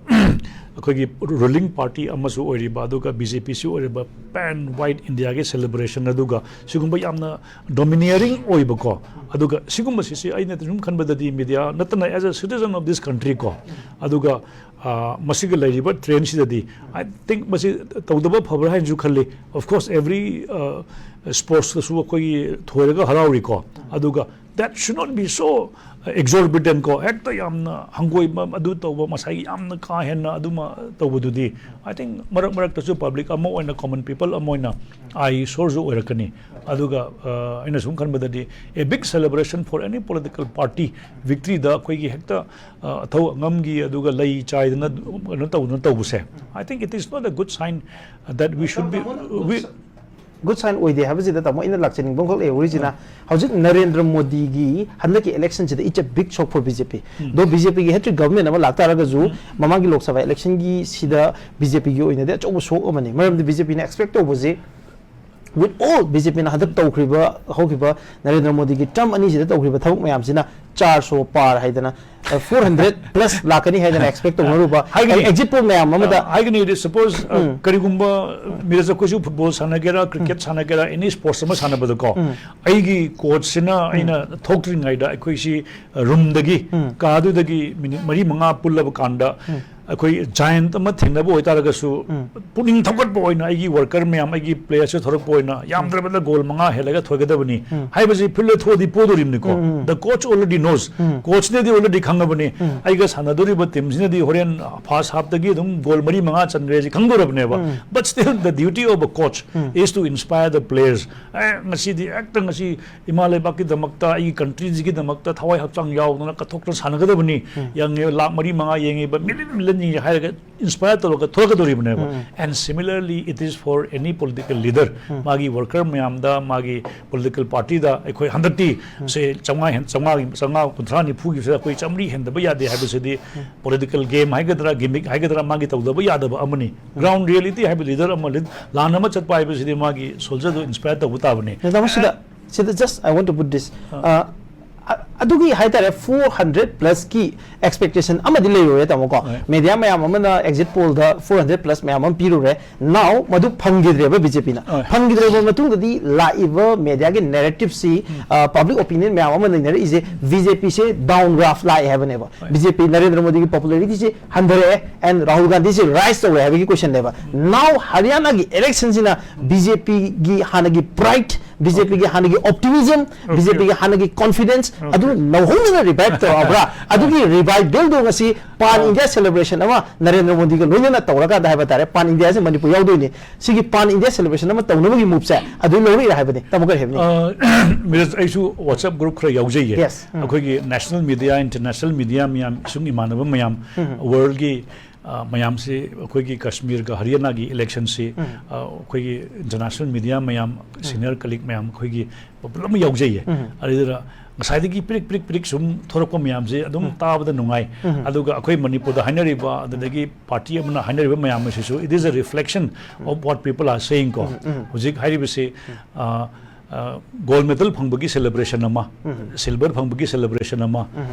ꯑꯩꯈꯣꯏꯒꯤ ꯔꯨꯂꯤꯡ ꯄꯥꯔꯇꯤ ꯑꯃꯁꯨ ꯑꯣꯏꯔꯤꯕ, ꯑꯗꯨꯒ ꯕꯤ ꯖꯦ ꯄꯤꯁꯨ ꯑꯣꯏꯔꯤꯕ, ꯄꯦꯟ ꯋꯥꯏꯠ ꯏꯟꯗꯤꯌꯥꯒꯤ ꯁꯦꯂꯦꯕ꯭ꯔꯦꯁꯟ, ꯑꯗꯨꯒ ꯁꯤꯒꯨꯝꯕ ꯌꯥꯝꯅ ꯗꯣꯃꯤꯅꯤꯌꯔꯤꯡ ꯑꯣꯏꯕꯀꯣ꯫ ꯑꯗꯨꯒ ꯁꯤꯒꯨꯝꯕꯁꯤꯁꯤ ꯑꯩꯅ ꯁꯨꯝ ꯈꯟꯕꯗꯗꯤ ꯃꯦꯗꯤꯌꯥ ꯅꯠꯇꯅ as a citizen of this country ꯀꯣ, ꯑꯗꯨꯒ ꯃꯁꯤꯒ ꯂꯩꯔꯤꯕ ꯇ꯭ꯔꯦꯟꯁꯤꯗꯗꯤ I think ꯃꯁꯤ ꯇꯧꯗꯕ ꯐꯕ꯭ꯔꯥ ꯍꯥꯏꯅꯁꯨ ꯈꯜꯂꯤ꯫ Of course every ꯁ꯭ꯄꯣꯔꯠꯁꯇꯁꯨ ꯑꯩꯈꯣꯏꯒꯤ ꯊꯣꯏꯔꯒ ꯍꯔꯥꯎꯔꯤꯀꯣ꯫ ꯑꯗꯨꯒ that should not be so exorbitant ꯀꯣ, ꯍꯦꯛꯇ ꯌꯥꯝꯅ ꯍꯪꯒꯣꯏꯕ ꯑꯗꯨ ꯇꯧꯕ, ꯉꯁꯥꯏꯒꯤ ꯌꯥꯝꯅ ꯀꯥ ꯍꯦꯟꯅ ꯑꯗꯨꯃ ꯇꯧꯕꯗꯨꯗꯤ, I think ꯃꯔꯛ ꯃꯔꯛꯇꯁꯨ ꯄꯕ꯭ꯂꯤꯛ ꯑꯃ ꯑꯣꯏꯅ, ꯀꯣꯃꯟ ꯄꯤꯄꯜ ꯑꯃ ꯑꯣꯏꯅ ꯑꯥꯏ ꯁꯣꯔꯁꯨ ꯑꯣꯏꯔꯛꯀꯅꯤ꯫ ꯑꯗꯨꯒ ꯑ, ꯑꯩꯅ ꯁꯨꯝ ꯈꯟꯕꯗꯗꯤ, a big celebration for any political party victoryꯗ ꯑꯩꯈꯣꯏꯒꯤ ꯍꯦꯛꯇ ꯑ, ꯑꯊꯧ ꯑꯉꯝꯒꯤ ꯑꯗꯨꯒ ꯂꯩ ꯆꯥꯏꯗꯅ ꯀꯩꯅꯣ ꯇꯧꯗꯅ ꯇꯧꯕꯁꯦ, I think it is not a good sign that we should be, we, good sign ꯑꯣꯏꯗꯦ ꯍꯥꯏꯕꯁꯤꯗ ꯇꯥꯃꯣ ꯑꯩꯅ ꯂꯥꯛꯆꯅꯤꯡꯕ ꯑꯃꯈꯛ ꯂꯩꯍꯧꯔꯤꯁꯤꯅ, ꯍꯧꯖꯤꯛ ꯅꯔꯦꯟꯗ꯭ꯔ ꯃꯣꯗꯤꯒꯤ ꯍꯟꯗꯛꯀꯤ ꯏꯂꯦꯛꯁꯟꯁꯤꯗ it's a big shock for B J P꯫ ꯗꯣ B J P ꯒꯤ ꯍꯦꯇ꯭ꯔꯤꯛ ꯒꯚꯔꯟꯃꯦꯟ ꯑꯃ ꯂꯥꯛꯇꯥꯔꯒꯁꯨ, ꯃꯃꯥꯡꯒꯤ ꯂꯣꯛ ꯁꯚꯥ ꯏꯂꯦꯛꯁꯟꯒꯤ ꯁꯤꯗ B J P ꯒꯤ ꯑꯣꯏꯅꯗꯤ ꯑꯆꯧꯕ ꯁꯣꯛ ꯑꯃꯅꯤ꯫ ꯃꯔꯝꯗꯤ B J P ꯅ ꯑꯦꯛꯁꯄꯦꯛ ꯇꯧꯕꯁꯦ, with all B J P ꯅ ꯍꯟꯗꯛ ꯇꯧꯈ꯭ꯔꯤꯕ, ꯍꯧꯈꯤꯕ ꯅꯔꯦꯟꯗ꯭ꯔ ꯃꯣꯗꯤꯒꯤ ꯇꯔꯝ ꯑꯅꯤꯁꯤꯗ ꯇꯧꯈ꯭ꯔꯤꯕ ꯊꯕꯛ ꯃꯌꯥꯝꯁꯤꯅ ꯆꯥꯔ ꯁꯣ ꯄꯥꯔ ꯍꯥꯏꯗꯅ, ꯐꯣꯔ ꯍꯟꯗ꯭ꯔꯦꯠ ꯄ꯭ꯂꯁ ꯂꯥꯛꯀꯅꯤ ꯍꯥꯏꯗꯅ ꯑꯦꯛꯁꯄꯦꯛ ꯇꯧꯅꯔꯨꯕ, ꯍꯥꯏꯒꯅꯤ꯫ ꯑꯦꯛꯖꯤꯠ ꯄꯣꯜ ꯃꯌꯥꯝ ꯑꯃꯗ꯫ ꯍꯥꯏꯒꯅꯤꯗꯤ, ꯁꯄꯣꯖ ꯀꯔꯤꯒꯨꯝꯕ ꯃꯤꯔꯖ, ꯑꯩꯈꯣꯏꯁꯨ ꯐꯨꯠꯕꯣꯜ ꯁꯥꯟꯅꯒꯦꯔꯥ, ꯀ꯭ꯔꯤꯀꯦꯠ ꯁꯥꯟꯅꯒꯦꯔꯥ, ꯑꯦꯅꯤ ꯁ꯭ꯄꯣꯔꯠꯁ ꯑꯃ ꯁꯥꯟꯅꯕꯗꯀꯣ, ꯑꯩꯒꯤ ꯀꯣꯆꯁꯤꯅ ꯑꯩꯅ ꯊꯣꯛꯇ꯭ꯔꯤꯉꯩꯗ ꯑꯩꯈꯣꯏꯁꯤ ꯔꯨꯝꯗꯒꯤ, ꯀꯥꯗꯨꯗꯒꯤ ꯃꯤꯅꯤꯠ ꯃꯔꯤ ꯃꯉꯥ ꯄꯨꯜꯂꯕ ꯀꯥꯟꯗ ꯑꯩꯈꯣꯏ ꯖꯥꯏꯟ ꯑꯃ ꯊꯦꯡꯅꯕ ꯑꯣꯏꯇꯥꯔꯒꯁꯨ, ꯄꯨꯛꯅꯤꯡ ꯊꯧꯒꯠꯄ ꯑꯣꯏꯅ ꯑꯩꯒꯤ ꯋꯥꯔꯀꯔ ꯃꯌꯥꯝ, ꯑꯩꯒꯤ ꯄ꯭ꯂꯦꯌꯔꯁꯦ ꯊꯣꯔꯛꯄ ꯑꯣꯏꯅ, ꯌꯥꯝꯗ꯭ꯔꯕꯗ ꯒꯣꯜ ꯃꯉꯥ ꯍꯦꯜꯂꯒ ꯊꯣꯏꯒꯗꯕꯅꯤ ꯍꯥꯏꯕꯁꯤ ꯐꯤꯜꯗ ꯊꯣꯛꯑꯗꯤ ꯄꯣꯗꯣꯔꯤꯕꯅꯤꯀꯣ꯫ The coach already knows. ꯀꯣꯆꯅꯗꯤ ꯑꯣꯜꯔꯦꯗꯤ ꯈꯪꯉꯕꯅꯤ, ꯑꯩꯒ ꯁꯥꯟꯅꯗꯣꯔꯤꯕ ꯇꯤꯝꯁꯤꯅꯗꯤ ꯍꯣꯔꯦꯟ ꯐꯥꯔꯁ ꯍꯥꯐꯇꯒꯤ ꯑꯗꯨꯝ ꯒꯣꯜ ꯃꯔꯤ ꯃꯉꯥ ꯆꯟꯈ꯭ꯔꯦ ꯁꯤ ꯈꯪꯗꯣꯔꯕꯅꯦꯕ꯫ But still, the duty of a coach is to inspire the players. ꯑꯦ, ꯉꯁꯤꯗꯤ ꯍꯦꯛꯇ ꯉꯁꯤ ꯏꯃꯥ ꯂꯩꯕꯥꯛꯀꯤꯗꯃꯛꯇ, ꯑꯩꯒꯤ ꯀꯟꯇ꯭ꯔꯤꯁꯤꯒꯤꯗꯃꯛꯇ ꯊꯋꯥꯏ ꯍꯛꯆꯥꯡ ꯌꯥꯎꯗꯅ ꯀꯠꯊꯣꯛꯇꯅ ꯁꯥꯟꯅꯒꯗꯕꯅꯤ꯫ ꯌꯦꯡꯉꯦ, ꯂꯥꯛ ꯃꯔꯤ ꯃꯉꯥ ꯌꯦꯡꯉꯤꯕ, ꯃꯤꯂꯤꯌꯟ ꯃꯤꯂꯤꯌꯟ ꯌꯦꯡꯉꯤ ꯍꯥꯏꯔꯒ ꯏꯟꯁꯄꯥꯌꯔ ꯇꯧꯔꯒ ꯊꯣꯛꯂꯛꯀꯗꯧꯔꯤꯕꯅꯦꯕ꯫ And similarly it is for any political leader. ꯃꯥꯒꯤ ꯋꯥꯔꯀꯔ ꯃꯌꯥꯝꯗ, ꯃꯥꯒꯤ ꯄꯣꯂꯤꯇꯤꯀꯦꯜ ꯄꯥꯔꯇꯤꯗ ꯑꯩꯈꯣꯏ ꯍꯟꯗꯛꯇꯤ ꯁꯦ ꯆꯥꯝꯃꯉꯥ ꯍꯦꯟ-, ꯆꯥꯝꯃꯉꯥꯒꯤ, ꯆꯥꯝꯃꯉꯥ, ꯀꯨꯟꯊ꯭ꯔꯥ, ꯅꯤꯐꯨꯒꯤꯁꯤꯗ ꯑꯩꯈꯣꯏ ꯆꯥꯝꯃꯔꯤ ꯍꯦꯟꯗꯕ ꯌꯥꯗꯦ ꯍꯥꯏꯕꯁꯤꯗꯤ ꯄꯣꯂꯤꯇꯤꯀꯦꯜ ꯒꯦꯝ ꯍꯥꯏꯒꯗ꯭ꯔꯥ, ꯒꯤꯃꯤꯛ ꯍꯥꯏꯒꯗ꯭ꯔꯥ, ꯃꯥꯒꯤ ꯇꯧꯗꯕ ꯌꯥꯗꯕ ꯑꯃꯅꯤ꯫ ꯒ꯭ꯔꯥꯎꯟ ꯔꯤꯌꯦꯂꯤꯇꯤ ꯍꯥꯏꯕ, ꯂꯤꯗꯔ ꯑꯃ, ꯂꯤꯗ-, ꯂꯥꯟ ꯑꯃ ꯆꯠꯄ ꯍꯥꯏꯕꯁꯤꯗꯤ ꯃꯥꯒꯤ ꯁꯣꯜꯖꯔꯗꯨ ꯏꯟꯁꯄꯥꯌꯔ ꯇꯧꯕ ꯇꯥꯕꯅꯤ꯫ ꯇꯥꯃꯣ, ꯁꯤꯗ, ꯁꯤꯗ just I want to put this. Uh, I, ꯑꯗꯨꯒꯤ ꯍꯥꯏꯇꯥꯔꯦ, four hundred plus ꯀꯤ expectation ꯑꯃꯗꯤ ꯂꯩꯔꯨꯔꯦ, ꯇꯥꯃꯣ, ꯀꯣ꯫ ꯍꯣꯏ꯫ Media ꯃꯌꯥꯝ ꯑꯃꯅ exit poll ꯗ four hundred plus ꯃꯌꯥꯝ ꯑꯃ ꯄꯤꯔꯨꯔꯦ꯫ Now ꯃꯗꯨ ꯐꯪꯈꯤꯗ꯭ꯔꯦꯕ BJP ꯅ꯫ ꯍꯣꯏ꯫ ꯐꯪꯈꯤꯗ꯭ꯔꯕ ꯃꯇꯨꯡꯗꯗꯤ ꯂꯥꯛꯏꯕ media ꯒꯤ narrative ꯁꯤ, ꯑ, public opinion ꯃꯌꯥꯝ ꯑꯃ ꯅꯩꯅꯔꯛꯏꯁꯦ, BJP ꯁꯦ down graph ꯂꯥꯛꯑꯦ ꯍꯥꯏꯕꯅꯦꯕ꯫ ꯍꯣꯏ꯫ BJP, ꯅꯔꯦꯟꯗ꯭ꯔ ꯃꯣꯗꯤꯒꯤ popularity say ꯍꯟꯊꯔꯛꯑꯦ and Rahul Gandhi say rise ꯇꯧꯔꯦ ꯍꯥꯏꯕꯒꯤ question ꯅꯦꯕ꯫ Now ꯍꯔꯤꯌꯥꯅꯥꯒꯤ election ꯁꯤꯅ BJP ꯒꯤ ꯍꯥꯟꯅꯒꯤ pride, BJP ꯒꯤ ꯍꯥꯟꯅꯒꯤ optimism, BJP ꯒꯤ ꯍꯥꯟꯅꯒꯤ confidence, ꯑꯗꯨ ꯅꯧꯍꯧꯅꯅ revive ꯇꯧꯔꯛꯑꯕ꯭ꯔꯥ? ꯑꯗꯨꯒꯤ revival ꯗꯣ ꯉꯁꯤ pan India celebration ꯑꯃ ꯅꯔꯦꯟꯗ꯭ꯔ ꯃꯣꯗꯤꯒ ꯂꯣꯏꯅꯅ ꯇꯧꯔꯀꯥꯟꯗ ꯍꯥꯏꯕ ꯇꯥꯔꯦ, pan India ꯁꯦ ꯃꯅꯤꯄꯨꯔ ꯌꯥꯎꯗꯣꯏꯅꯤ꯫ ꯁꯤꯒꯤ pan India celebration ꯑꯃ ꯇꯧꯅꯕꯒꯤ move ꯁꯦ ꯑꯗꯨ ꯂꯧꯔꯛꯏꯔꯥ ꯍꯥꯏꯕꯅꯤ꯫ ꯇꯥꯃꯣ, ꯀꯔꯤ ꯍꯥꯏꯕꯅꯤ? ꯑ, ꯃꯤꯔꯖ, ꯑꯩꯁꯨ WhatsApp group ꯈꯔ ꯌꯥꯎꯖꯩꯌꯦ꯫ Yes. ꯎꯝ꯫ ꯑꯩꯈꯣꯏꯒꯤ national media, international media ꯃꯌꯥꯝ, ꯏꯁꯨꯡ ꯏꯃꯥꯟꯅꯕ ꯃꯌꯥꯝ, world ꯒꯤ, ꯑ, ꯃꯌꯥꯝꯁꯤ ꯑꯩꯈꯣꯏꯒꯤ ꯀꯥꯁꯃꯤꯔꯒ ꯍꯔꯤꯌꯥꯅꯥꯒꯤ election ꯁꯤ, ꯑ, ꯑꯩꯈꯣꯏꯒꯤ international media ꯃꯌꯥꯝ, senior colleague ꯃꯌꯥꯝ ꯑꯩꯈꯣꯏꯒꯤ ꯄꯨꯂꯞ ꯑꯃ ꯌꯥꯎꯖꯩꯌꯦ꯫ ꯑꯗꯨꯗ ꯉꯁꯥꯏꯗꯒꯤ ꯄꯤꯔꯤꯛ ꯄꯤꯔꯤꯛ ꯄꯤꯔꯤꯛ ꯁꯨꯝ ꯊꯣꯔꯛꯄ ꯃꯌꯥꯝꯁꯦ ꯑꯗꯨꯝ ꯇꯥꯕꯗ ꯅꯨꯡꯉꯥꯏ꯫ ꯑꯗꯨꯒ ꯑꯩꯈꯣꯏ ꯃꯅꯤꯄꯨꯔꯗ ꯍꯥꯏꯅꯔꯤꯕ, ꯑꯗꯨꯗꯒꯤ party ꯑꯃꯅ ꯍꯥꯏꯅꯔꯤꯕ ꯃꯌꯥꯝ ꯑꯁꯤꯁꯨ, it is a reflection of what people are saying ꯀꯣ꯫ ꯍꯧꯖꯤꯛ ꯍꯥꯏꯔꯤꯕꯁꯤ, ꯑ, ꯑ, gold medal ꯐꯪꯕꯒꯤ celebration ꯑꯃ, silver ꯐꯪꯕꯒꯤ celebration ꯑꯃ,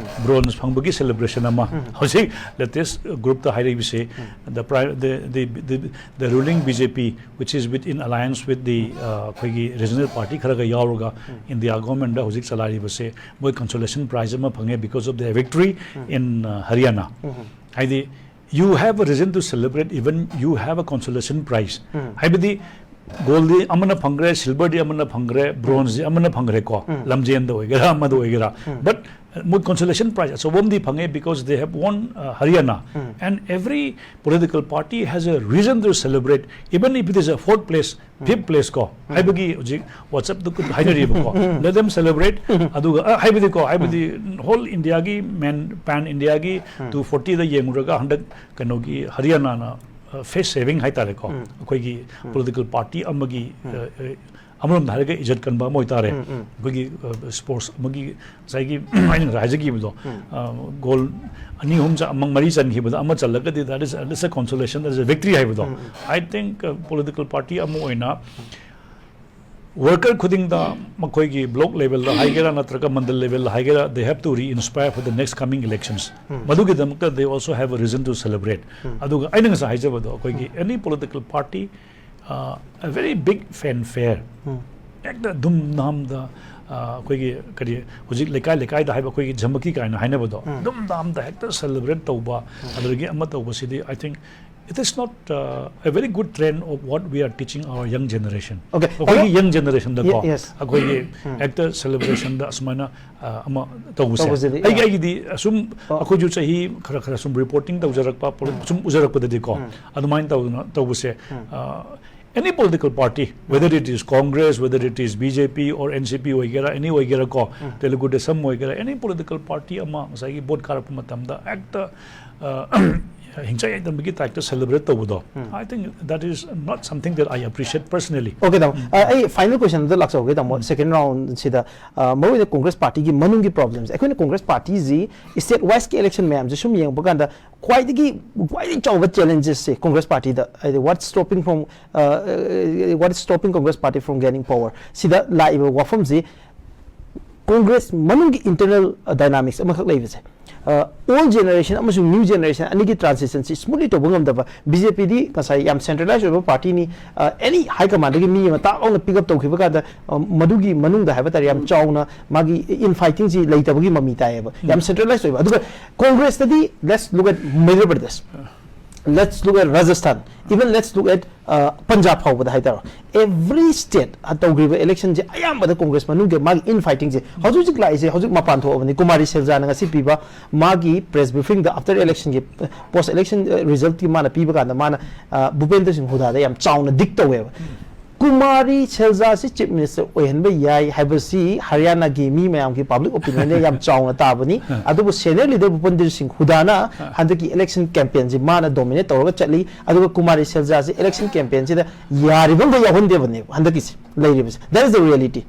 bronze ꯐꯪꯕꯒꯤ celebration ꯑꯃ, ꯍꯧꯖꯤꯛ latest group ꯇ ꯍꯥꯏꯔꯛꯏꯕꯁꯦ, the pri-, the, the, the, the ruling BJP, which is with, in alliance with the, ꯑ, ꯑꯩꯈꯣꯏꯒꯤ regional party ꯈꯔꯒ ꯌꯥꯎꯔꯒ India government ꯗ ꯍꯧꯖꯤꯛ ꯆꯂꯥꯏꯔꯤꯕꯁꯦ, ꯃꯣꯏ consolation prize ꯑꯃ ꯐꯪꯉꯦ because of the victory in, ꯑ, Haryana꯫ ꯍꯥꯏꯗꯤ, you have a reason to celebrate even you have a consolation prize꯫ ꯍꯥꯏꯕꯗꯤ, gold ꯗꯤ ꯑꯃꯅ ꯐꯪꯈ꯭ꯔꯦ, silver ꯗꯤ ꯑꯃꯅ ꯐꯪꯈ꯭ꯔꯦ, bronze ꯗꯤ ꯑꯃꯅ ꯐꯪꯈ꯭ꯔꯦꯀꯣ, ꯂꯝꯖꯦꯟꯗ ꯑꯣꯏꯒꯦꯔꯥ, ꯑꯃꯗ ꯑꯣꯏꯒꯦꯔꯥ꯫ But, ꯑ, ꯃꯣꯏ consolation prize ꯑꯆꯧꯕ ꯑꯃꯗꯤ ꯐꯪꯉꯦ, because they have won, ꯑ, Haryana꯫ And every political party has a reason to celebrate, even if it is a fourth place, fifth place ꯀꯣ, ꯍꯥꯏꯕꯒꯤ ꯍꯧꯖꯤꯛ WhatsApp ꯇ ꯍꯥꯏꯅꯔꯤꯕꯀꯣ꯫ Let them celebrate꯫ ꯑꯗꯨꯒ, ꯑ, ꯍꯥꯏꯕꯗꯤꯀꯣ, ꯍꯥꯏꯕꯗꯤ whole India ꯒꯤ man, pan India ꯒꯤ two forty ꯗ ꯌꯦꯡꯉꯨꯔꯒ ꯍꯟꯗꯛ ꯀꯩꯅꯣꯒꯤ ꯍꯔꯤꯌꯥꯅꯥꯅ, ꯑ, face saving ꯍꯥꯏꯇꯥꯔꯦꯀꯣ, ꯑꯩꯈꯣꯏꯒꯤ political party ꯑꯃꯒꯤ, ꯑ, ꯑ, ꯑꯃꯔꯣꯝꯗ ꯍꯥꯏꯔꯒ ꯏꯖꯠ ꯀꯟꯕ ꯑꯃ ꯑꯣꯏꯇꯥꯔꯦ꯫ ꯑꯩꯈꯣꯏꯒꯤ, ꯑ, sports ꯑꯃꯒꯤ ꯉꯁꯥꯏꯒꯤ ꯑꯩꯅ ꯉꯁꯥꯏ ꯍꯥꯏꯖꯈꯤꯕꯗꯣ, ꯑ, goal ꯑꯅꯤ ꯑꯍꯨꯝ ꯆ-, ꯑꯃ ꯃꯔꯤ ꯆꯟꯈꯤꯕꯗ ꯑꯃ ꯆꯜꯂꯒꯗꯤ, that is, that is a consolation, that is a victory ꯍꯥꯏꯕꯗꯣ꯫ I think, ꯑ, political party ꯑꯃ ꯑꯣꯏꯅ Worker ꯈꯨꯗꯤꯡꯗ, ꯃꯈꯣꯏꯒꯤ block levelꯗ ꯍꯥꯏꯒꯦꯔꯥ ꯅꯠꯇ꯭ꯔꯒ mandal levelꯗ ꯍꯥꯏꯒꯦꯔꯥ, they have to re-inspire for the next coming elections. ꯃꯗꯨꯒꯤꯗꯃꯛꯇ they also have a reason to celebrate. ꯑꯗꯨꯒ ꯑꯩꯅ ꯉꯁꯥꯏ ꯍꯥꯏꯖꯕꯗꯣ, ꯑꯩꯈꯣꯏꯒꯤ any political party, uh, a very big fanfare, ꯍꯦꯛꯇ ꯙꯨꯝꯙꯥꯝꯗ, ꯑ, ꯑꯩꯈꯣꯏꯒꯤ ꯀꯔꯤ, ꯍꯧꯖꯤꯛ ꯂꯩꯀꯥꯏ ꯂꯩꯀꯥꯏꯗ ꯍꯥꯏꯕ ꯑꯩꯈꯣꯏꯒꯤ ꯖꯃꯀꯤ ꯀꯥꯏꯅ ꯍꯥꯏꯅꯕꯗꯣ, ꯙꯨꯝꯙꯥꯝꯗ ꯍꯦꯛꯇ celebrate ꯇꯧꯕ, ꯑꯗꯨꯗꯒꯤ ꯑꯃ ꯇꯧꯕꯁꯤꯗꯤ, I think it is not, uh, a very good trend of what we are teaching our young generation. Okay, ꯑꯩꯈꯣꯏꯒꯤ ꯇꯥꯃꯣ- young generationꯗꯀꯣ, Ye- yes. ꯑꯩꯈꯣꯏꯒꯤ ꯍꯦꯛꯇ celebrationꯗ ꯑꯁꯨꯃꯥꯏꯅ, ꯑ, ꯑꯃ ꯇꯧꯕꯁꯦ, ꯇꯧꯕꯁꯤꯗꯤ, ꯑꯩꯒꯤ yeah. ꯑꯩꯒꯤꯗꯤ ꯑꯁꯨꯝ, ꯑꯣ. ꯑꯩꯈꯣꯏꯁꯨ ꯆꯍꯤ ꯈꯔ ꯈꯔ ꯁꯨꯝ reporting ꯇꯧꯖꯔꯛꯄ, ꯄꯣꯂꯤ- ꯁꯨꯝ ꯎꯖꯔꯛꯄꯗꯗꯤꯀꯣ, ꯑꯗꯨꯃꯥꯏꯅ ꯇꯧꯗꯅ ꯇꯧꯕꯁꯦ, ꯑ, any political party, whether it is Congress, whether it is BJP or NCP ꯑꯣꯏꯒꯦꯔꯥ, any ꯑꯣꯏꯒꯦꯔꯥ ꯀꯣ, Telugu Desam ꯑꯣꯏꯒꯦꯔꯥ, any political party ꯑꯃ ꯉꯁꯥꯏꯒꯤ vote ꯀꯥꯔꯛꯄ ꯃꯇꯝꯗ ꯍꯦꯛꯇ, ꯑ, ꯍꯤꯡꯆꯥꯏ ꯌꯥꯏꯗꯝꯕꯒꯤ typeꯇ celebrate ꯇꯧꯕꯗꯣ, I think that is not something that I appreciate personally. Okay, ꯇꯥꯃꯣ꯫ ꯑ, ꯑꯩ final question ꯑꯝꯇ ꯂꯥꯛꯆꯍꯧꯒꯦ, ꯇꯥꯃꯣ꯫ Second roundꯁꯤꯗ, ꯑ, ꯃꯔꯨꯑꯣꯏꯅ Congress partyꯒꯤ ꯃꯅꯨꯡꯒꯤ problems, ꯑꯩꯈꯣꯏꯅ Congress partyꯁꯤ state wiseꯀꯤ election ꯃꯌꯥꯝꯁꯦ ꯁꯨꯝ ꯌꯦꯡꯕ ꯀꯥꯟꯗ ꯈ꯭ꯋꯥꯏꯗꯒꯤ, ꯈ꯭ꯋꯥꯏꯗꯒꯤ ꯆꯥꯎꯕ challengesꯁꯦ Congress partyꯗ, ꯍꯥꯏꯗꯤ, what stopping from, uh, what is stopping Congress party from gaining power? ꯁꯤꯗ ꯂꯥꯛꯏꯕ ꯋꯥꯐꯝꯁꯤ Congress ꯃꯅꯨꯡꯒꯤ internal dynamics ꯑꯃꯈꯛ ꯂꯩꯕꯁꯦ, uh, old generation ꯑꯃꯁꯨꯡ new generation ꯑꯅꯤꯒꯤ transitionꯁꯤ smoothly ꯇꯧꯕ ꯉꯝꯗꯕ꯫ BJPꯗꯤ ꯉꯁꯥꯏ ꯌꯥꯝ centralized ꯑꯣꯏꯕ partyꯅꯤ, uh, any high commandꯗꯒꯤ ꯃꯤ ꯑꯃ ꯇꯥꯛ ꯂꯥꯎꯅ pick up ꯇꯧꯈꯤꯕ ꯀꯥꯟꯗ, uh, ꯃꯗꯨꯒꯤ ꯃꯅꯨꯡꯗ ꯍꯥꯏꯕ ꯇꯥꯔꯦ, ꯌꯥꯝ ꯆꯥꯎꯅ ꯃꯥꯒꯤ infightingꯁꯤ ꯂꯩꯇꯕꯒꯤ ꯃꯃꯤ ꯇꯥꯏꯌꯦꯕ꯫ ꯌꯥꯝ centralized ꯑꯣꯏꯕ꯫ ꯑꯗꯨꯒ Congressꯇꯗꯤ, let's look at Madhya Pradesh, let's look at Rajasthan, even let's look at, uh, Punjab ꯐꯥꯎꯕꯗ ꯍꯥꯏꯇꯥꯔꯣ, every state ꯇꯧꯈ꯭ꯔꯤꯕ electionꯁꯦ ꯑꯌꯥꯝꯕꯗ Congress ꯃꯅꯨꯡꯒꯤ ꯃꯥꯒꯤ infightingꯁꯦ ꯍꯧꯖꯤꯛ ꯍꯧꯖꯤꯛ ꯂꯥꯛꯏꯁꯦ, ꯍꯧꯖꯤꯛ ꯃꯄꯥꯟ ꯊꯣꯛꯑꯕꯅꯤ꯫ ꯀꯨꯃꯥꯔꯤ ꯁꯦꯜꯖꯥꯅ ꯉꯁꯤ ꯄꯤꯕ ꯃꯥꯒꯤ press briefingꯗ, after electionꯒꯤ, post election resultꯀꯤ ꯃꯥꯅ ꯄꯤꯕ ꯀꯥꯟꯗ, ꯃꯥꯅ, uh, ꯚꯨꯄꯦꯟꯗ꯭ꯔ ꯁꯤꯡ ꯍꯨꯗꯥꯗ ꯌꯥꯝ ꯆꯥꯎꯅ dig ꯇꯧꯋꯦꯕ꯫ ꯀꯨꯃꯥꯔꯤ ꯁꯦꯜꯖꯥꯁꯤ Chief Minister ꯑꯣꯏꯍꯟꯕ ꯌꯥꯏ ꯍꯥꯏꯕꯁꯤ ꯍꯔꯤꯌꯥꯅꯥꯒꯤ ꯃꯤ ꯃꯌꯥꯝꯒꯤ public opinionꯗ ꯌꯥꯝ ꯆꯥꯎꯅ ꯇꯥꯕꯅꯤ꯫ ꯑꯗꯨꯕꯨ senior leader ꯚꯨꯄꯦꯟꯗ꯭ꯔ ꯁꯤꯡ ꯍꯨꯗꯥꯅ ꯍꯟꯗꯛꯀꯤ election campaignꯁꯤ ꯃꯥꯅ dominate ꯇꯧꯔꯒ ꯆꯠꯂꯤ꯫ ꯑꯗꯨꯒ ꯀꯨꯃꯥꯔꯤ ꯁꯦꯜꯖꯥꯁꯤ election campaignꯁꯤꯗ ꯌꯥꯔꯤꯕ ꯃꯈꯩ ꯌꯥꯎꯍꯟꯗꯦꯕꯅꯦꯕ ꯍꯟꯗꯛꯀꯤꯁꯤ ꯂꯩꯔꯤꯕꯁꯦ꯫ That is the reality.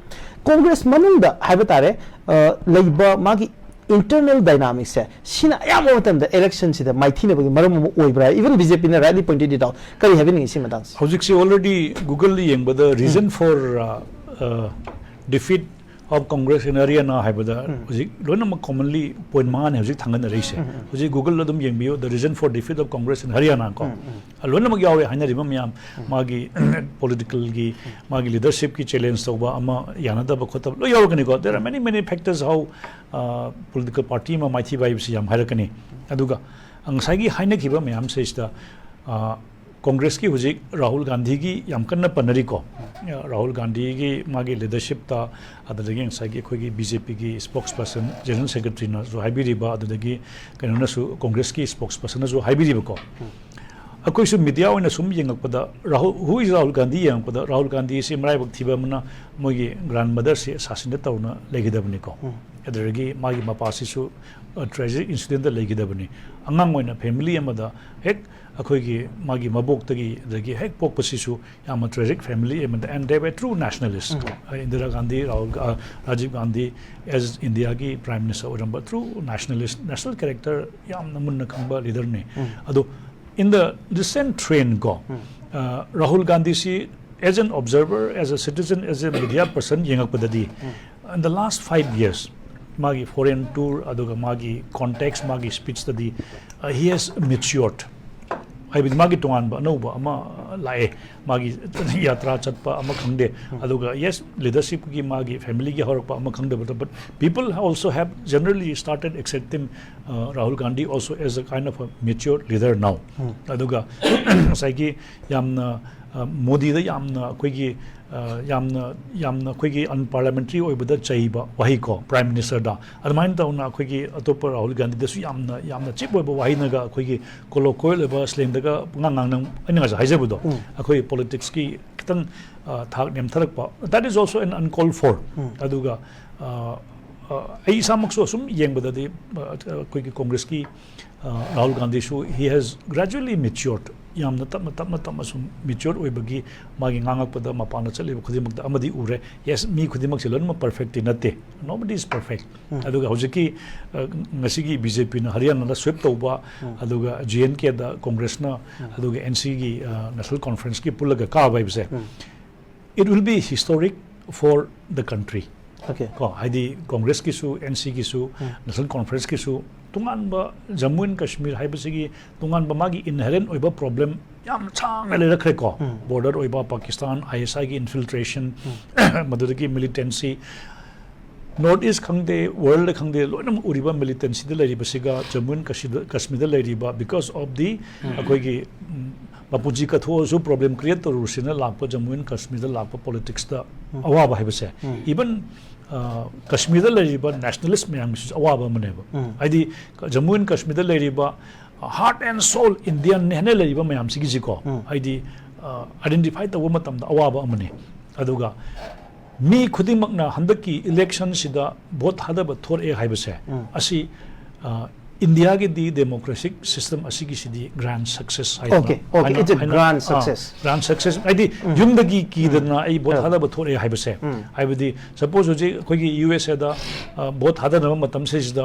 Congress ꯃꯅꯨꯡꯗ ꯍꯥꯏꯕ ꯇꯥꯔꯦ, ꯑ, ꯂꯩꯕ ꯃꯥꯒꯤ internal dynamicsꯁꯦ, ꯁꯤꯅ ꯑꯌꯥꯝꯕ ꯃꯇꯝꯗ electionꯁꯤꯗ ꯃꯥꯏꯊꯤꯅꯕꯒꯤ ꯃꯔꯝ ꯑꯃ ꯑꯣꯏꯕ꯭ꯔꯥ? Even BJPꯅ rightly pointed it out. ꯀꯔꯤ ꯍꯥꯏꯕꯤꯅꯤꯡꯉꯤ ꯁꯤ ꯃꯇꯥꯡꯁꯦ? ꯍꯧꯖꯤꯛꯁꯦ already Googleꯗ ꯌꯦꯡꯕꯗ reason for, uh, Defeat of Congress in Haryana ꯍꯥꯏꯕꯗ ꯍꯧꯖꯤꯛ ꯂꯣꯏꯅꯃꯛ commonly point ꯃꯉꯥꯅꯤ ꯍꯧꯖꯤꯛ ꯊꯥꯡꯒꯠꯅꯔꯛꯏꯁꯦ꯫ ꯍꯧꯖꯤꯛ Google ꯑꯗꯨꯝ ꯌꯦꯡꯕꯤꯌꯨ, the reason for defeat of Congress in Haryana ꯀꯣ꯫ ꯂꯣꯏꯅꯃꯛ ꯌꯥꯎꯔꯦ ꯍꯥꯏꯅꯔꯤꯕ ꯃꯌꯥꯝ꯫ ꯃꯥꯒꯤ politicalꯒꯤ, ꯃꯥꯒꯤ leadershipꯀꯤ challenge ꯇꯧꯕ, ꯑꯃ ꯌꯥꯅꯗꯕ ꯈꯣꯠꯇꯕ ꯂꯣꯏ ꯌꯥꯎꯔꯛꯀꯅꯤꯀꯣ꯫ There are many many factors how political party ꯑꯃ ꯃꯥꯏꯊꯤꯕ ꯍꯥꯏꯕꯁꯤ ꯌꯥꯝ ꯍꯥꯏꯔꯛꯀꯅꯤ꯫ ꯑꯗꯨꯒ ꯉꯁꯥꯏꯒꯤ ꯍꯥꯏꯅꯈꯤꯕ ꯃꯌꯥꯝꯁꯤꯗ Congressꯀꯤ ꯍꯧꯖꯤꯛ ꯔꯥꯍꯨꯜ ꯒꯥꯟꯙꯤꯒꯤ ꯌꯥꯝ ꯀꯟꯅ ꯄꯟꯅꯔꯤꯀꯣ꯫ ꯔꯥꯍꯨꯜ ꯒꯥꯟꯙꯤꯒꯤ ꯃꯥꯒꯤ leadershipꯇ, ꯑꯗꯨꯗꯒꯤ ꯉꯁꯥꯏꯒꯤ ꯑꯩꯈꯣꯏꯒꯤ BJPꯒꯤ spokesperson, general secretaryꯅꯁꯨ ꯍꯥꯏꯕꯤꯔꯤꯕ, ꯑꯗꯨꯗꯒꯤ ꯀꯩꯅꯣꯅꯁꯨ, Congressꯀꯤ spokespersonꯅꯁꯨ ꯍꯥꯏꯕꯤꯔꯤꯕꯀꯣ꯫ ꯑꯩꯈꯣꯏꯁꯨ media ꯑꯣꯏꯅ ꯁꯨꯝ ꯌꯦꯡꯉꯛꯄꯗ, ꯔꯥꯍꯨꯜ, who is ꯔꯥꯍꯨꯜ ꯒꯥꯟꯙꯤ ꯌꯦꯡꯉꯛꯄꯗ, ꯔꯥꯍꯨꯜ ꯒꯥꯟꯙꯤꯁꯤ ꯃꯔꯥꯏꯕꯛ ꯊꯤꯕ ꯑꯃꯅ ꯃꯣꯏꯒꯤ grandmotherꯁꯤ assassinate ꯇꯧꯅ ꯂꯩꯈꯤꯗꯕꯅꯤꯀꯣ꯫ ꯑꯗꯨꯗꯒꯤ ꯃꯥꯒꯤ ꯃꯄꯥꯁꯤꯁꯨ tragic incidentꯇ ꯂꯩꯈꯤꯗꯕꯅꯤ꯫ ꯑꯉꯥꯡ ꯑꯣꯏꯅ family ꯑꯃꯗ ꯍꯦꯛ ꯑꯩꯈꯣꯏꯒꯤ ꯃꯥꯒꯤ ꯃꯕꯣꯛꯇꯒꯤ, ꯑꯗꯒꯤ ꯍꯦꯛ ꯄꯣꯛꯄꯁꯤꯁꯨ ꯌꯥꯝꯅ tragic family ꯑꯃꯗ, and they were true nationalist꯫ Indira Gandhi, Rahul Ga-, Rajiv Gandhi as Indiaꯒꯤ Prime Minister ꯑꯣꯏꯔꯝꯕ true nationalist, national character ꯌꯥꯝꯅ ꯃꯨꯟꯅ ꯈꯪꯕ leaderꯅꯤ꯫ ꯑꯗꯣ in the recent trend ꯀꯣ, Rahul ꯒꯥꯟꯙꯤꯁꯤ as an observer, as a citizen, as a media person ꯌꯦꯡꯉꯛꯄꯗꯗꯤ, in the last five years ꯃꯥꯒꯤ foreign tour, ꯑꯗꯨꯒ ꯃꯥꯒꯤ context, ꯃꯥꯒꯤ speechꯇꯗꯤ he has matured꯫ ꯍꯥꯏꯕꯗꯤ ꯃꯥꯒꯤ ꯇꯣꯉꯥꯟꯕ ꯑꯅꯧꯕ ꯑꯃ ꯂꯥꯛꯑꯦ꯫ ꯃꯥꯒꯤ ꯌꯥꯇ꯭ꯔꯥ ꯆꯠꯄ ꯑꯃ ꯈꯪꯗꯦ꯫ ꯑꯗꯨꯒ yes, leadershipꯀꯤ ꯃꯥꯒꯤ familyꯒꯤ ꯍꯧꯔꯛꯄ ꯑꯃ ꯈꯪꯗꯕꯗ, but people also have generally started accepting Rahul Gandhi also as a kind of a mature leader now꯫ ꯑꯗꯨꯒ ꯉꯁꯥꯏꯒꯤ ꯌꯥꯝꯅ ꯃꯣꯗꯤꯗ ꯌꯥꯝꯅ ꯑꯩꯈꯣꯏꯒꯤ ꯌꯥꯝꯅ ꯌꯥꯝꯅ ꯑꯩꯈꯣꯏꯒꯤ unparliamentary ꯑꯣꯏꯕꯗ ꯆꯩꯕ ꯋꯥꯍꯩ ꯀꯣ, Prime Ministerꯗ꯫ ꯑꯗꯨꯃꯥꯏꯅ ꯇꯧꯅ ꯑꯩꯈꯣꯏꯒꯤ ꯑꯇꯣꯞꯄ ꯔꯥꯍꯨꯜ ꯒꯥꯟꯙꯤꯗꯁꯨ ꯌꯥꯝꯅ ꯌꯥꯝꯅ cheap ꯑꯣꯏꯕ ꯋꯥꯍꯩꯅꯒ, ꯑꯩꯈꯣꯏꯒꯤ colloquial ꯑꯣꯏꯕ slangꯗꯒ ꯄꯉꯥꯡ ꯉꯥꯡꯅ, ꯑꯩꯅ ꯉꯁꯥꯏ ꯍꯥꯏꯖꯕꯗꯣ, ꯑꯩꯈꯣꯏ politicsꯀꯤ ꯈꯤꯇꯪ ꯊꯥꯛ ꯅꯦꯝꯊꯔꯛꯄ, that is also an uncalled for꯫ ꯑꯗꯨꯒ ꯑꯩ ꯏꯁꯥꯃꯛꯁꯨ ꯑꯁꯨꯝ ꯌꯦꯡꯕꯗꯗꯤ ꯑꯩꯈꯣꯏꯒꯤ Congressꯀꯤ Rahul ꯒꯥꯟꯙꯤꯁꯨ he has gradually matured꯫ ꯌꯥꯝꯅ ꯇꯞꯅ ꯇꯞꯅ ꯇꯞꯅ ꯁꯨꯝ mature ꯑꯣꯏꯕꯒꯤ ꯃꯥꯒꯤ ꯉꯥꯡꯉꯛꯄꯗ, ꯃꯄꯥꯟꯗ ꯆꯠꯂꯤꯕ ꯈꯨꯗꯤꯡꯃꯛꯇ ꯑꯃꯗꯤ ꯎꯔꯦ꯫ Yes, ꯃꯤ ꯈꯨꯗꯤꯡꯃꯛꯁꯦ ꯂꯣꯏꯅꯃꯛ perfectꯇꯤ ꯅꯠꯇꯦ꯫ Nobody is perfect꯫ ꯑꯗꯨꯒ ꯍꯧꯖꯤꯛꯀꯤ ꯉꯁꯤꯒꯤ BJPꯅ ꯍꯔꯤꯌꯥꯅꯥꯗ sweep ꯇꯧꯕ, ꯑꯗꯨꯒ J and Kꯗ Congressꯅ, ꯑꯗꯨꯒ NCꯒꯤ National Conferenceꯀꯤ ꯄꯨꯜꯂꯒ ꯀꯥꯕ ꯍꯥꯏꯕꯁꯦ, it will be historic for the country. Okay. ꯀꯣ, ꯍꯥꯏꯗꯤ ꯀꯣꯡꯒ꯭ꯔꯦꯁꯀꯤꯁꯨ, ꯑꯦꯟ ꯁꯤꯒꯤꯁꯨ, ꯅꯦꯁꯅꯦꯜ ꯀꯣꯟꯐ꯭ꯔꯦꯟꯁꯀꯤꯁꯨ ꯇꯣꯉꯥꯟꯕ ꯖꯃꯨ ꯑꯦꯟ ꯀꯥꯁꯃꯤꯔ ꯍꯥꯏꯕꯁꯤꯒꯤ ꯇꯣꯉꯥꯟꯕ ꯃꯥꯒꯤ ꯏꯟꯍꯦꯔꯦꯟ ꯑꯣꯏꯕ ꯄ꯭ꯔꯣꯕ꯭ꯂꯦꯝ ꯌꯥꯝ ꯁꯥꯡꯅ ꯂꯩꯔꯛꯈ꯭ꯔꯦꯀꯣ꯫ ꯕꯣꯔꯗꯔ ꯑꯣꯏꯕ, ꯄꯥꯀꯤꯁꯇꯥꯟ, ꯑꯥꯏ ꯑꯦꯁ ꯑꯥꯏꯒꯤ ꯏꯟꯐꯤꯜꯇ꯭ꯔꯦꯁꯟ, ꯃꯗꯨꯗꯒꯤ ꯃꯤꯂꯤꯇꯦꯟꯁꯤ, ꯅꯣꯔꯠ ꯏꯁ ꯈꯪꯗꯦ, ꯋꯥꯔꯜꯗ ꯈꯪꯗꯦ, ꯂꯣꯏꯅꯃꯛ ꯎꯔꯤꯕ ꯃꯤꯂꯤꯇꯦꯟꯁꯤꯗ ꯂꯩꯔꯤꯕꯁꯤꯒ ꯖꯃꯨ ꯑꯦꯟ ꯀꯥꯁꯃꯤꯔꯗ ꯂꯩꯔꯤꯕ, because of the ꯑꯩꯈꯣꯏꯒꯤ ꯎꯝ, ꯃꯄꯨꯟꯁꯤ ꯀꯠꯊꯣꯛꯑꯁꯨ ꯄ꯭ꯔꯣꯕ꯭ꯂꯦꯝ ꯀ꯭ꯔꯤꯌꯦꯠ ꯇꯧꯔꯨꯁꯤꯅ ꯂꯥꯛꯄ ꯖꯃꯨ ꯑꯦꯟ ꯀꯥꯁꯃꯤꯔꯗ ꯂꯥꯛꯄ ꯄꯣꯂꯤꯇꯤꯛꯁꯇ ꯑꯋꯥꯕ ꯍꯥꯏꯕꯁꯦ, even ꯀꯥꯁꯃꯤꯔꯗ ꯂꯩꯔꯤꯕ ꯅꯦꯁꯅꯦꯂꯤꯁ ꯃꯌꯥꯝꯒꯤꯁꯨ ꯑꯋꯥꯕ ꯑꯃꯅꯦꯕ꯫ ꯍꯥꯏꯗꯤ ꯖꯃꯨ ꯑꯦꯟ ꯀꯥꯁꯃꯤꯔꯗ ꯂꯩꯔꯤꯕ ꯍꯥꯔꯠ ꯑꯦꯟ ꯁꯣꯜ ꯏꯟꯗꯤꯌꯟ ꯍꯦꯟꯅ ꯂꯩꯔꯤꯕ ꯃꯌꯥꯝꯁꯤꯒꯤꯁꯤꯀꯣ, ꯍꯥꯏꯗꯤ ꯑꯥꯏꯗꯦꯟꯇꯤꯐꯥꯏ ꯇꯧꯕ ꯃꯇꯝꯗ ꯑꯋꯥꯕ ꯑꯃꯅꯤ꯫ ꯑꯗꯨꯒ ꯃꯤ ꯈꯨꯗꯤꯡꯃꯛꯅ ꯍꯟꯗꯛꯀꯤ ꯏꯂꯦꯛꯁꯟꯁꯤꯗ ꯚꯣꯠ ꯊꯥꯗꯕ ꯊꯣꯔꯛꯑꯦ ꯍꯥꯏꯕꯁꯦ, ꯑꯁꯤ ꯏꯟꯗꯤꯌꯥꯒꯤꯗꯤ ꯗꯦꯃꯣꯀ꯭ꯔꯦꯁꯤꯛ ꯁꯤꯁꯇꯦꯝ ꯑꯁꯤꯒꯤꯁꯤꯗꯤ ꯒ꯭ꯔꯥꯟ ꯁꯛꯁꯦꯁ ꯍꯥꯏꯗꯅ, Okay, okay, it's a grand success. Grand success ꯍꯥꯏꯗꯤ ꯌꯨꯝꯗꯒꯤ ꯀꯤꯗꯅ ꯑꯩ ꯚꯣꯠ ꯊꯥꯗꯕ ꯊꯣꯛꯑꯦ ꯍꯥꯏꯕꯁꯦ, ꯍꯥꯏꯕꯗꯤ ꯁꯄꯣꯁ ꯍꯧꯖꯤꯛ ꯑꯩꯈꯣꯏꯒꯤ ꯌꯨ ꯑꯦꯁ ꯑꯦꯗ ꯚꯣꯠ ꯊꯥꯗꯅꯕ ꯃꯇꯝꯁꯤꯗꯩꯁꯤꯗ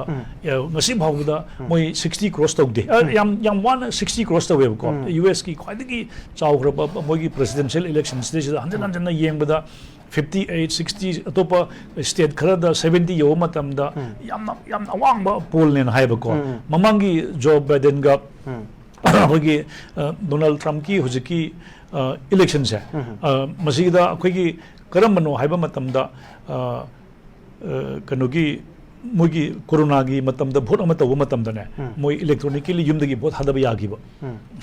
ꯉꯁꯤ ꯐꯥꯎꯕꯗ ꯃꯣꯏ ꯁꯤꯛꯁꯇꯤ ꯀ꯭ꯔꯣꯁ ꯇꯧꯗꯦ꯫ ꯌꯥꯝ ꯌꯥꯝ ꯋꯥꯅ ꯁꯤꯛꯁꯇꯤ ꯀ꯭ꯔꯣꯁ ꯇꯧꯋꯦꯕꯀꯣ꯫ ꯌꯨ ꯑꯦꯁꯀꯤ ꯈ꯭ꯋꯥꯏꯗꯒꯤ ꯆꯥꯎꯈ꯭ꯔꯕ ꯃꯣꯏꯒꯤ ꯄ꯭ꯔꯦꯁꯤꯗꯦꯟꯁꯤꯌꯦꯜ ꯏꯂꯦꯛꯁꯟꯁꯤꯗꯩꯁꯤꯗ ꯍꯟꯖꯤꯟ ꯍꯟꯖꯤꯟꯅ ꯌꯦꯡꯕꯗ ꯐꯤꯐꯇꯤ ꯑꯩꯠ, ꯁꯤꯛꯁꯇꯤ, ꯑꯇꯣꯞꯄ ꯁ꯭ꯇꯦꯠ ꯈꯔꯗ ꯁꯕꯦꯟꯇꯤ ꯌꯧꯕ ꯃꯇꯝꯗ ꯌꯥꯝꯅ ꯌꯥꯝꯅ ꯑꯋꯥꯡꯕ ꯄꯣꯜꯅꯦꯅ ꯍꯥꯏꯕꯀꯣ꯫ ꯃꯃꯥꯡꯒꯤ ꯖꯣ ꯕꯥꯏꯗꯦꯟꯒ ꯑꯩꯈꯣꯏꯒꯤ ꯗꯣꯅꯥꯜꯗ ꯇ꯭ꯔꯝꯞꯀꯤ ꯍꯧꯖꯤꯛꯀꯤ ꯏꯂꯦꯛꯁꯟꯁꯦ, ꯃꯁꯤꯗ ꯑꯩꯈꯣꯏꯒꯤ ꯀꯔꯝꯕꯅꯣ ꯍꯥꯏꯕ ꯃꯇꯝꯗ, ꯀꯩꯅꯣꯒꯤ ꯃꯣꯏꯒꯤ ꯀꯣꯔꯣꯅꯥꯒꯤ ꯃꯇꯝꯗ ꯚꯣꯠ ꯑꯃ ꯇꯧꯕ ꯃꯇꯝꯗꯅꯦ, ꯃꯣꯏ ꯏꯂꯦꯛꯇ꯭ꯔꯣꯅꯤꯀꯦꯂꯤ ꯌꯨꯝꯗꯒꯤ ꯚꯣꯠ ꯊꯥꯗꯕ ꯌꯥꯈꯤꯕ꯫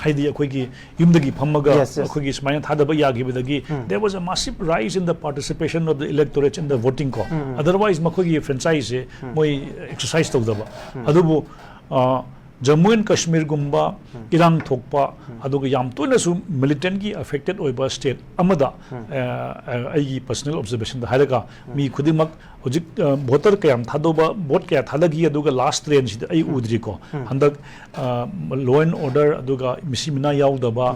ꯍꯥꯏꯗꯤ ꯑꯩꯈꯣꯏꯒꯤ ꯌꯨꯝꯗꯒꯤ ꯐꯝꯃꯒ Yes, yes. ꯑꯩꯈꯣꯏꯒꯤ ꯁꯨꯃꯥꯏꯅ ꯊꯥꯗꯕ ꯌꯥꯈꯤꯕꯗꯒꯤ there was a massive rise in the participation of the electorate in the voting ꯀꯣ꯫ Otherwise ꯃꯈꯣꯏꯒꯤ ꯐ꯭ꯔꯦꯟꯆꯥꯏꯖꯁꯦ ꯃꯣꯏ ꯑꯦꯛꯁꯔꯁꯥꯏꯁ ꯇꯧꯗꯕ꯫ ꯑꯗꯨꯕꯨ ꯖꯃꯨ ꯑꯦꯟ ꯀꯥꯁꯃꯤꯔꯒꯨꯝꯕ ꯏꯔꯥꯡ ꯊꯣꯛꯄ, ꯑꯗꯨꯒ ꯌꯥꯝ ꯇꯣꯏꯅꯁꯨ ꯃꯤꯂꯤꯇꯦꯟꯒꯤ ꯑꯦꯐꯦꯛꯇꯦꯠ ꯑꯣꯏꯕ ꯁ꯭ꯇꯦꯠ ꯑꯃꯗ, ꯑ, ꯑ, ꯑꯩꯒꯤ ꯄꯔꯁꯅꯦꯜ ꯑꯣꯕꯖꯔꯕꯦꯁꯟꯗ ꯍꯥꯏꯔꯒ ꯃꯤ ꯈꯨꯗꯤꯡꯃꯛ ꯍꯧꯖꯤꯛ ꯚꯣꯇꯔ ꯀꯌꯥꯝ ꯊꯥꯗꯧꯕ, ꯚꯣꯠ ꯀꯌꯥ ꯊꯥꯗꯈꯤ, ꯑꯗꯨꯒ ꯂꯥꯁ ꯇ꯭ꯔꯦꯟꯁꯤꯗ ꯑꯩ ꯎꯗ꯭ꯔꯤꯀꯣ꯫ ꯍꯟꯗꯛ ꯂꯣ ꯑꯦꯟ ꯑꯣꯔꯗꯔ ꯑꯗꯨꯒ ꯃꯤꯁꯤ ꯃꯤꯅꯥ ꯌꯥꯎꯗꯕ,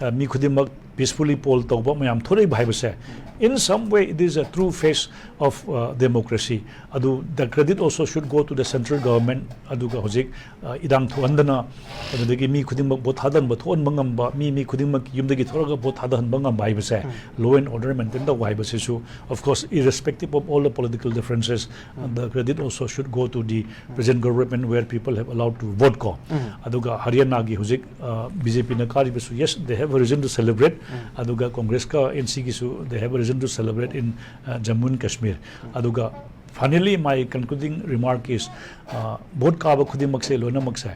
ꯑ, ꯃꯤ ꯈꯨꯗꯤꯡꯃꯛ peacefully poll ꯇꯧꯕ ꯃꯌꯥꯝ ꯊꯣꯛꯂꯛꯏꯕ ꯍꯥꯏꯕꯁꯦ, in some way it is a true face of uh, democracy. ꯑꯗꯨ the credit also should go to the central government. ꯑꯗꯨꯒ ꯍꯧꯖꯤꯛ uh, ꯏꯔꯥꯡ ꯊꯣꯛꯍꯟꯗꯅ, ꯑꯗꯨꯗꯒꯤ ꯃꯤ ꯈꯨꯗꯤꯡꯃꯛ ꯚꯣꯠ ꯊꯥꯗꯍꯟꯕ ꯊꯣꯛꯍꯟꯕ ꯉꯝꯕ, ꯃꯤ ꯃꯤ ꯈꯨꯗꯤꯡꯃꯛ ꯌꯨꯝꯗꯒꯤ ꯊꯣꯛꯂꯒ ꯚꯣꯠ ꯊꯥꯗꯍꯟꯕ ꯉꯝꯕ ꯍꯥꯏꯕꯁꯦ, law and order maintain ꯇꯧꯕ ꯍꯥꯏꯕꯁꯤꯁꯨ, of course, irrespective of all the political differences, the credit also should go to the present government where people have allowed to vote ꯀꯣ꯫ ꯑꯗꯨꯒ ꯍꯔꯤꯌꯥꯅꯥꯒꯤ ꯍꯧꯖꯤꯛ ꯕꯤ ꯖꯦ ꯄꯤꯅ ꯀꯥꯔꯤꯕꯁꯨ, yes, they have a reason to celebrate. ꯑꯗꯨꯒ ꯀꯣꯡꯒ꯭ꯔꯦꯁꯀ and ꯁꯤꯒꯤꯁꯨ, they have a reason to celebrate in uh, Jammu and Kashmir. ꯑꯗꯨꯒ finally, my concluding remark is, uh, vote ꯀꯥꯕ ꯈꯨꯗꯤꯡꯃꯛꯁꯦ, ꯂꯣꯏꯅꯃꯛꯁꯦ,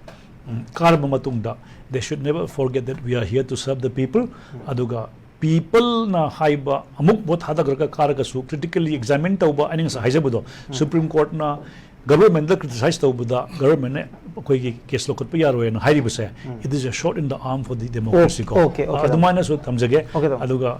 ꯎꯝ, ꯀꯥꯔꯕ ꯃꯇꯨꯡꯗ, they should never forget that we are here to serve the people. ꯑꯗꯨꯒ ꯄꯤꯄꯜꯅ ꯍꯥꯏꯕ, ꯑꯃꯨꯛ vote ꯊꯥꯗꯈ꯭ꯔꯒ ꯀꯥꯔꯒꯁꯨ critically examine ꯇꯧꯕ, ꯑꯩꯅ ꯉꯁꯥꯏ ꯍꯥꯏꯖꯕꯗꯣ, ꯁꯨꯄ꯭ꯔꯤꯝ ꯀꯣꯔꯠꯅ ꯒꯚꯔꯟꯃꯦꯟꯠꯇ criticize ꯇꯧꯕꯗ ꯒꯚꯔꯟꯃꯦꯟꯠꯅ ꯑꯩꯈꯣꯏꯒꯤ ꯀꯦꯁ ꯂꯧꯈꯠꯄ ꯌꯥꯔꯣꯏꯅ ꯍꯥꯏꯔꯤꯕꯁꯦ, it is a shot in the arm for the democracy ꯀꯣ꯫ Okay, okay, ꯑ, ꯑꯗꯨꯃꯥꯏꯅꯁꯨ ꯊꯝꯖꯒꯦ꯫ Okay, ꯇꯥꯃꯣ꯫ ꯑꯗꯨꯒ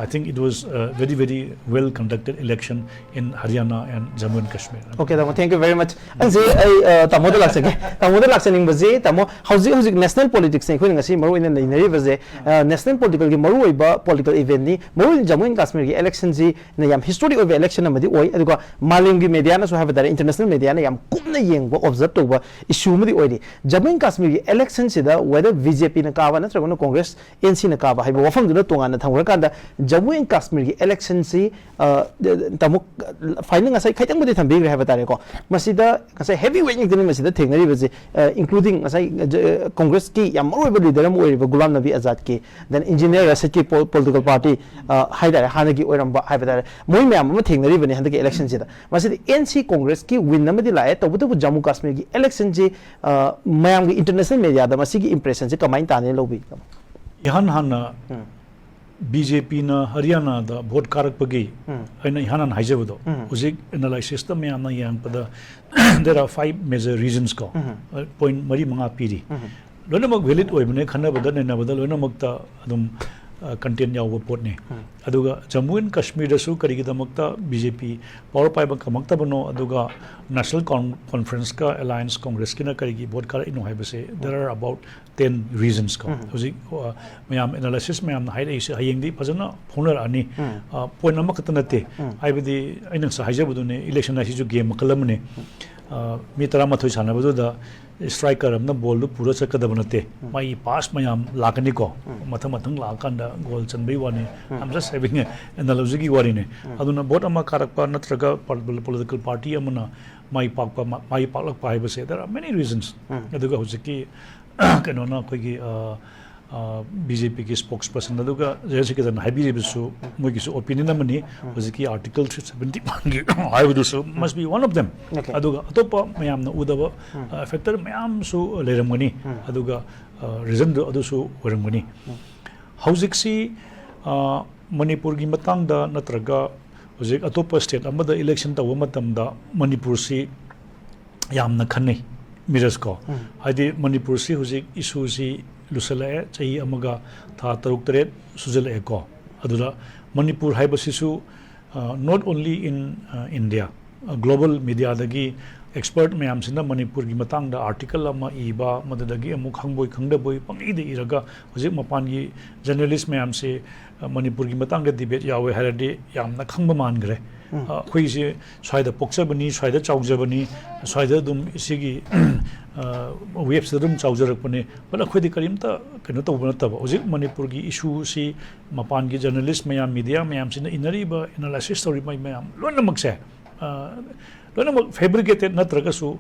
I think it was a very, very well conducted election in Haryana and Jammu and Kashmir. Okay, ꯇꯥꯃꯣ, thank you very much. ꯑꯩꯁꯦ ꯑꯩ ꯑ, ꯇꯥꯃꯣꯗ ꯂꯥꯛꯆꯒꯦ꯫ ꯇꯥꯃꯣꯗ ꯂꯥꯛꯆꯅꯤꯡꯕꯁꯦ, ꯇꯥꯃꯣ, ꯍꯧꯖꯤꯛ ꯍꯧꯖꯤꯛ national politicsꯅ ꯑꯩꯈꯣꯏꯅ ꯉꯁꯤ ꯃꯔꯨ ꯑꯣꯏꯅ ꯅꯩꯅꯔꯤꯕꯁꯦ, ꯑ, national politicalꯒꯤ ꯃꯔꯨꯑꯣꯏꯕ political eventꯅꯤ꯫ ꯃꯔꯨ ꯑꯣꯏꯅ Jammu and Kashmirꯒꯤ electionꯁꯤꯅ ꯌꯥꯝ historic ꯑꯣꯏꯕ election ꯑꯃꯗꯤ ꯑꯣꯏ, ꯑꯗꯨꯒ ꯃꯥꯂꯦꯝꯒꯤ mediaꯅꯁꯨ ꯍꯥꯏꯕ ꯇꯥꯔꯦ, international mediaꯅ ꯌꯥꯝ ꯀꯨꯞꯅ ꯌꯦꯡꯕ, observe ꯇꯧꯕ issue ꯑꯃꯗꯤ ꯑꯣꯏꯔꯤ꯫ Jammu and Kashmirꯒꯤ electionꯁꯤꯗ whether ꯕꯤ ꯖꯦ ꯄꯤꯅ ꯀꯥꯕ ꯅꯠꯇ꯭ꯔꯒꯅ ꯀꯣꯡꯒ꯭ꯔꯦꯁ ꯑꯦꯟ ꯁꯤꯅ ꯀꯥꯕ ꯍꯥꯏꯕ ꯋꯥꯐꯝꯗꯨꯅ ꯇꯣꯉꯥꯟꯅ ꯊꯝꯈ꯭ꯔꯀꯥꯟꯗ, Jammu and Kashmirꯒꯤ electionꯁꯤ, ꯑ, ꯇꯥꯃꯣ, ꯐꯥꯏꯅꯦꯜ ꯉꯁꯥꯏ ꯈꯤꯇꯪꯕꯨꯗꯤ ꯊꯝꯕꯤꯈ꯭ꯔꯦ ꯍꯥꯏꯕ ꯇꯥꯔꯦꯀꯣ꯫ ꯃꯁꯤꯗ ꯉꯁꯥꯏ heavy weight ꯉꯥꯛꯇꯅꯤ ꯃꯁꯤꯗ ꯊꯦꯡꯅꯔꯤꯕꯁꯤ, ꯑ, including ꯉꯁꯥꯏ, ꯑ, ꯀꯣꯡꯒ꯭ꯔꯦꯁꯀꯤ ꯌꯥꯝ ꯃꯔꯨꯑꯣꯏꯕ leader ꯑꯃ ꯑꯣꯏꯔꯤꯕ ꯒꯨꯂꯥꯝ ꯅꯕꯤ ꯑꯖꯥꯗꯀꯤ, then engineer ꯔꯁꯤꯗꯀꯤ political party, ꯑ, ꯍꯥꯏ ꯇꯥꯔꯦ, ꯍꯥꯟꯅꯒꯤ ꯑꯣꯏꯔꯝꯕ ꯍꯥꯏꯕ ꯇꯥꯔꯦ, ꯃꯣꯏ ꯃꯌꯥꯝ ꯑꯃ ꯊꯦꯡꯅꯔꯤꯕꯅꯤ ꯍꯟꯗꯛꯀꯤ electionꯁꯤꯗ꯫ ꯃꯁꯤꯗ ꯑꯦꯟ ꯁꯤ ꯀꯣꯡꯒ꯭ꯔꯦꯁꯀꯤ win ꯑꯃꯗꯤ ꯂꯥꯛꯑꯦ, ꯇꯧꯕꯇꯕꯨ Jammu Kashmirꯒꯤ electionꯁꯤ, ꯑ, ꯃꯌꯥꯝꯒꯤ international mediaꯗ ꯃꯁꯤꯒꯤ impressionꯁꯤ ꯀꯃꯥꯏꯅ ꯇꯥꯅꯤ ꯂꯧꯕꯤ? ꯏꯍꯥꯟ ꯍꯥꯟꯅ ꯎꯝ꯫ ꯕꯤ ꯖꯦ ꯄꯤꯅ ꯍꯔꯤꯌꯥꯅꯥꯗ ꯚꯣꯠ ꯀꯥꯔꯛꯄꯒꯤ ꯎꯝ꯫ ꯑꯩꯅ ꯏꯍꯥꯟ ꯍꯥꯟꯅ ꯍꯥꯏꯖꯕꯗꯣ, ꯎꯝ꯫ ꯍꯧꯖꯤꯛ analysisꯇ ꯃꯌꯥꯝꯅ ꯌꯦꯡꯉꯛꯄꯗ there are five major reasons ꯀꯣ, ꯎꯝ꯫ ꯑ, point ꯃꯔꯤ ꯃꯉꯥ ꯄꯤꯔꯤ꯫ ꯎꯝ꯫ ꯂꯣꯏꯅꯃꯛ valid ꯑꯣꯏꯕꯅꯦ, ꯈꯟꯅꯕꯗ ꯅꯩꯅꯕꯗ ꯂꯣꯏꯅꯃꯛꯇ ꯑꯗꯨꯝ ꯀꯟꯇꯦꯟ ꯌꯥꯎꯕ ꯄꯣꯠꯅꯤ꯫ ꯑꯗꯨꯒ ꯖꯝꯃꯨ ꯑꯦꯟ ꯀꯥꯁꯃꯤꯔꯗꯁꯨ ꯀꯔꯤꯒꯤꯗꯃꯛꯇ ꯕꯤ ꯖꯦ ꯄꯤ ꯄꯋꯥꯔ ꯄꯥꯏꯕ ꯉꯝꯃꯛꯇꯕꯅꯣ, ꯑꯗꯨꯒ ꯅꯦꯁꯅꯦꯜ ꯀꯣꯟꯐ꯭ꯔꯦꯟꯁꯀ ꯑꯦꯂꯥꯌꯟꯁ ꯀꯣꯡꯒ꯭ꯔꯦꯁꯀꯤꯅ ꯀꯔꯤꯒꯤ ꯚꯣꯠ ꯀꯥꯔꯛꯏꯅꯣ ꯍꯥꯏꯕꯁꯦ, there are about ten reasons ꯀꯣ꯫ ꯍꯧꯖꯤꯛ ꯃꯌꯥꯝ ꯑꯦꯅꯥꯂꯥꯏꯁꯤꯁ ꯃꯌꯥꯝꯅ ꯍꯥꯏꯔꯛꯏꯁꯦ ꯍꯌꯦꯡꯗꯤ ꯐꯖꯅ ꯐꯣꯡꯅꯔꯛꯑꯅꯤ꯫ ꯄꯣꯏꯟ ꯑꯃꯈꯛꯇ ꯅꯠꯇꯦ꯫ ꯍꯥꯏꯕꯗꯤ ꯑꯩꯅ ꯉꯁꯥꯏ ꯍꯥꯏꯖꯕꯗꯨꯅꯦ, ꯏꯂꯦꯛꯁꯟ ꯍꯥꯏꯁꯤꯁꯨ ꯒꯦꯝ ꯃꯈꯜ ꯑꯃꯅꯤ꯫ ꯃꯤ ꯇꯔꯥꯃꯥꯊꯣꯏ ꯁꯥꯟꯅꯕꯗꯨꯗ ꯏꯁꯇ꯭ꯔꯥꯏꯀꯔ ꯑꯃꯅ ꯕꯣꯜꯗꯨ ꯄꯨꯔ ꯆꯠꯀꯗꯕ ꯅꯠꯇꯦ꯫ ꯃꯥꯒꯤ ꯄꯥꯁ ꯃꯌꯥꯝ ꯂꯥꯛꯀꯅꯤꯀꯣ꯫ ꯃꯊꯪ ꯃꯊꯪ ꯂꯥꯛꯑꯀꯥꯟꯗ ꯒꯣꯜ ꯆꯟꯕꯩ ꯋꯥꯅꯤ꯫ I'm just having a analogy ꯒꯤ ꯋꯥꯔꯤꯅꯦ꯫ ꯑꯗꯨꯅ ꯚꯣꯠ ꯑꯃ ꯀꯥꯔꯛꯄ ꯅꯠꯇ꯭ꯔꯒ political party ꯑꯃꯅ ꯃꯥꯏ ꯄꯥꯛꯄ, ꯃꯥꯏ ꯄꯥꯛꯂꯛꯄ ꯍꯥꯏꯕꯁꯦ, there are many reasons꯫ ꯑꯗꯨꯒ ꯍꯧꯖꯤꯛꯀꯤ ꯀꯩꯅꯣꯅ ꯑꯩꯈꯣꯏꯒꯤ ꯕꯤ ꯖꯦ ꯄꯤꯒꯤ ꯁ꯭ꯄꯣꯛꯁ ꯄꯔꯁꯟ ꯑꯗꯨꯒ ꯖꯦꯅꯔꯦꯜ ꯁꯦꯀ꯭ꯔꯦꯇꯔꯤꯅ ꯍꯥꯏꯕꯤꯔꯤꯕꯁꯨ ꯃꯣꯏꯒꯤꯁꯨ ꯑꯣꯄꯤꯅꯤꯌꯟ ꯑꯃꯅꯤ꯫ ꯍꯧꯖꯤꯛꯀꯤ ꯑꯥꯔꯇꯤꯀꯜ ꯊ꯭ꯔꯤ ꯁꯕꯦꯟꯇꯤ ꯋꯥꯟꯒꯤ ꯍꯥꯏꯕꯗꯨꯁꯨ must be one of them꯫ ꯑꯗꯨꯒ ꯑꯇꯣꯞꯄ ꯃꯌꯥꯝꯅ ꯎꯗꯕ ꯐꯦꯛꯇꯔ ꯃꯌꯥꯝꯁꯨ ꯂꯩꯔꯝꯒꯅꯤ꯫ ꯑꯗꯨꯒ ꯔꯤꯖꯟꯗꯨ ꯑꯗꯨꯁꯨ ꯑꯣꯏꯔꯝꯒꯅꯤ꯫ ꯍꯧꯖꯤꯛꯁꯤ ꯃꯅꯤꯄꯨꯔꯒꯤ ꯃꯇꯥꯡꯗ ꯅꯠꯇ꯭ꯔꯒ ꯍꯧꯖꯤꯛ ꯑꯇꯣꯞꯄ ꯁ꯭ꯇꯦꯠ ꯑꯃꯗ ꯏꯂꯦꯛꯁꯟ ꯇꯧꯕ ꯃꯇꯝꯗ ꯃꯅꯤꯄꯨꯔꯁꯤ ꯌꯥꯝꯅ ꯈꯟꯅꯩ, ꯃꯤꯔꯖ ꯀꯣ꯫ ꯍꯥꯏꯗꯤ ꯃꯅꯤꯄꯨꯔꯁꯤ ꯍꯧꯖꯤꯛ ꯏꯁꯨꯁꯤ ꯂꯨꯁꯜꯂꯛꯑꯦ, ꯆꯍꯤ ꯑꯃꯒ ꯊꯥ ꯇꯔꯨꯛ ꯇꯔꯦꯠ ꯁꯨꯖꯜꯂꯛꯑꯦꯀꯣ꯫ ꯑꯗꯨꯗ ꯃꯅꯤꯄꯨꯔ ꯍꯥꯏꯕꯁꯤꯁꯨ not only in India, global ꯃꯤꯗꯤꯌꯥꯗꯒꯤ ꯑꯦꯛꯁꯄꯔꯠ ꯃꯌꯥꯝꯁꯤꯅ ꯃꯅꯤꯄꯨꯔꯒꯤ ꯃꯇꯥꯡꯗ ꯑꯥꯔꯇꯤꯀꯜ ꯑꯃ ꯏꯕ, ꯃꯗꯨꯗꯒꯤ ꯑꯃꯨꯛ ꯈꯪꯕꯣꯏ ꯈꯪꯗꯕꯣꯏ ꯄꯪꯏꯗ ꯏꯔꯒ ꯍꯧꯖꯤꯛ ꯃꯄꯥꯟꯒꯤ ꯖꯔꯅꯦꯂꯤꯁ ꯃꯌꯥꯝꯁꯦ ꯃꯅꯤꯄꯨꯔꯒꯤ ꯃꯇꯥꯡꯗ ꯗꯤꯕꯦꯠ ꯌꯥꯎꯋꯦ ꯍꯥꯏꯔꯗꯤ ꯌꯥꯝꯅ ꯈꯪꯕ ꯃꯥꯟꯈ꯭ꯔꯦ꯫ ꯑꯩꯈꯣꯏꯁꯦ ꯁ꯭ꯋꯥꯏꯗ ꯄꯣꯛꯆꯕꯅꯤ, ꯁ꯭ꯋꯥꯏꯗ ꯆꯥꯎꯖꯕꯅꯤ, ꯁ꯭ꯋꯥꯏꯗ ꯑꯗꯨꯝ ꯁꯤꯒꯤ ꯋꯦꯞꯁꯤꯗ ꯑꯗꯨꯝ ꯆꯥꯎꯖꯔꯛꯄꯅꯤ꯫ But ꯑꯩꯈꯣꯏꯗꯤ ꯀꯔꯤꯝꯇ ꯀꯩꯅꯣ ꯇꯧꯕ ꯅꯠꯇꯕ꯫ ꯍꯧꯖꯤꯛ ꯃꯅꯤꯄꯨꯔꯒꯤ ꯏꯁꯨꯁꯤ ꯃꯄꯥꯟꯒꯤ ꯖꯔꯅꯦꯂꯤꯁ ꯃꯌꯥꯝ, ꯃꯤꯗꯤꯌꯥ ꯃꯌꯥꯝꯁꯤꯅ ꯏꯅꯔꯤꯕ, ꯑꯦꯅꯥꯂꯥꯏꯁꯤꯁ ꯇꯧꯔꯤꯕ ꯃꯌꯥꯝ ꯂꯣꯏꯅꯃꯛꯁꯦ, ꯂꯣꯏꯅꯃꯛ ꯐꯦꯕ꯭ꯔꯤꯀꯦꯇꯦꯠ ꯅꯠꯇ꯭ꯔꯒꯁꯨ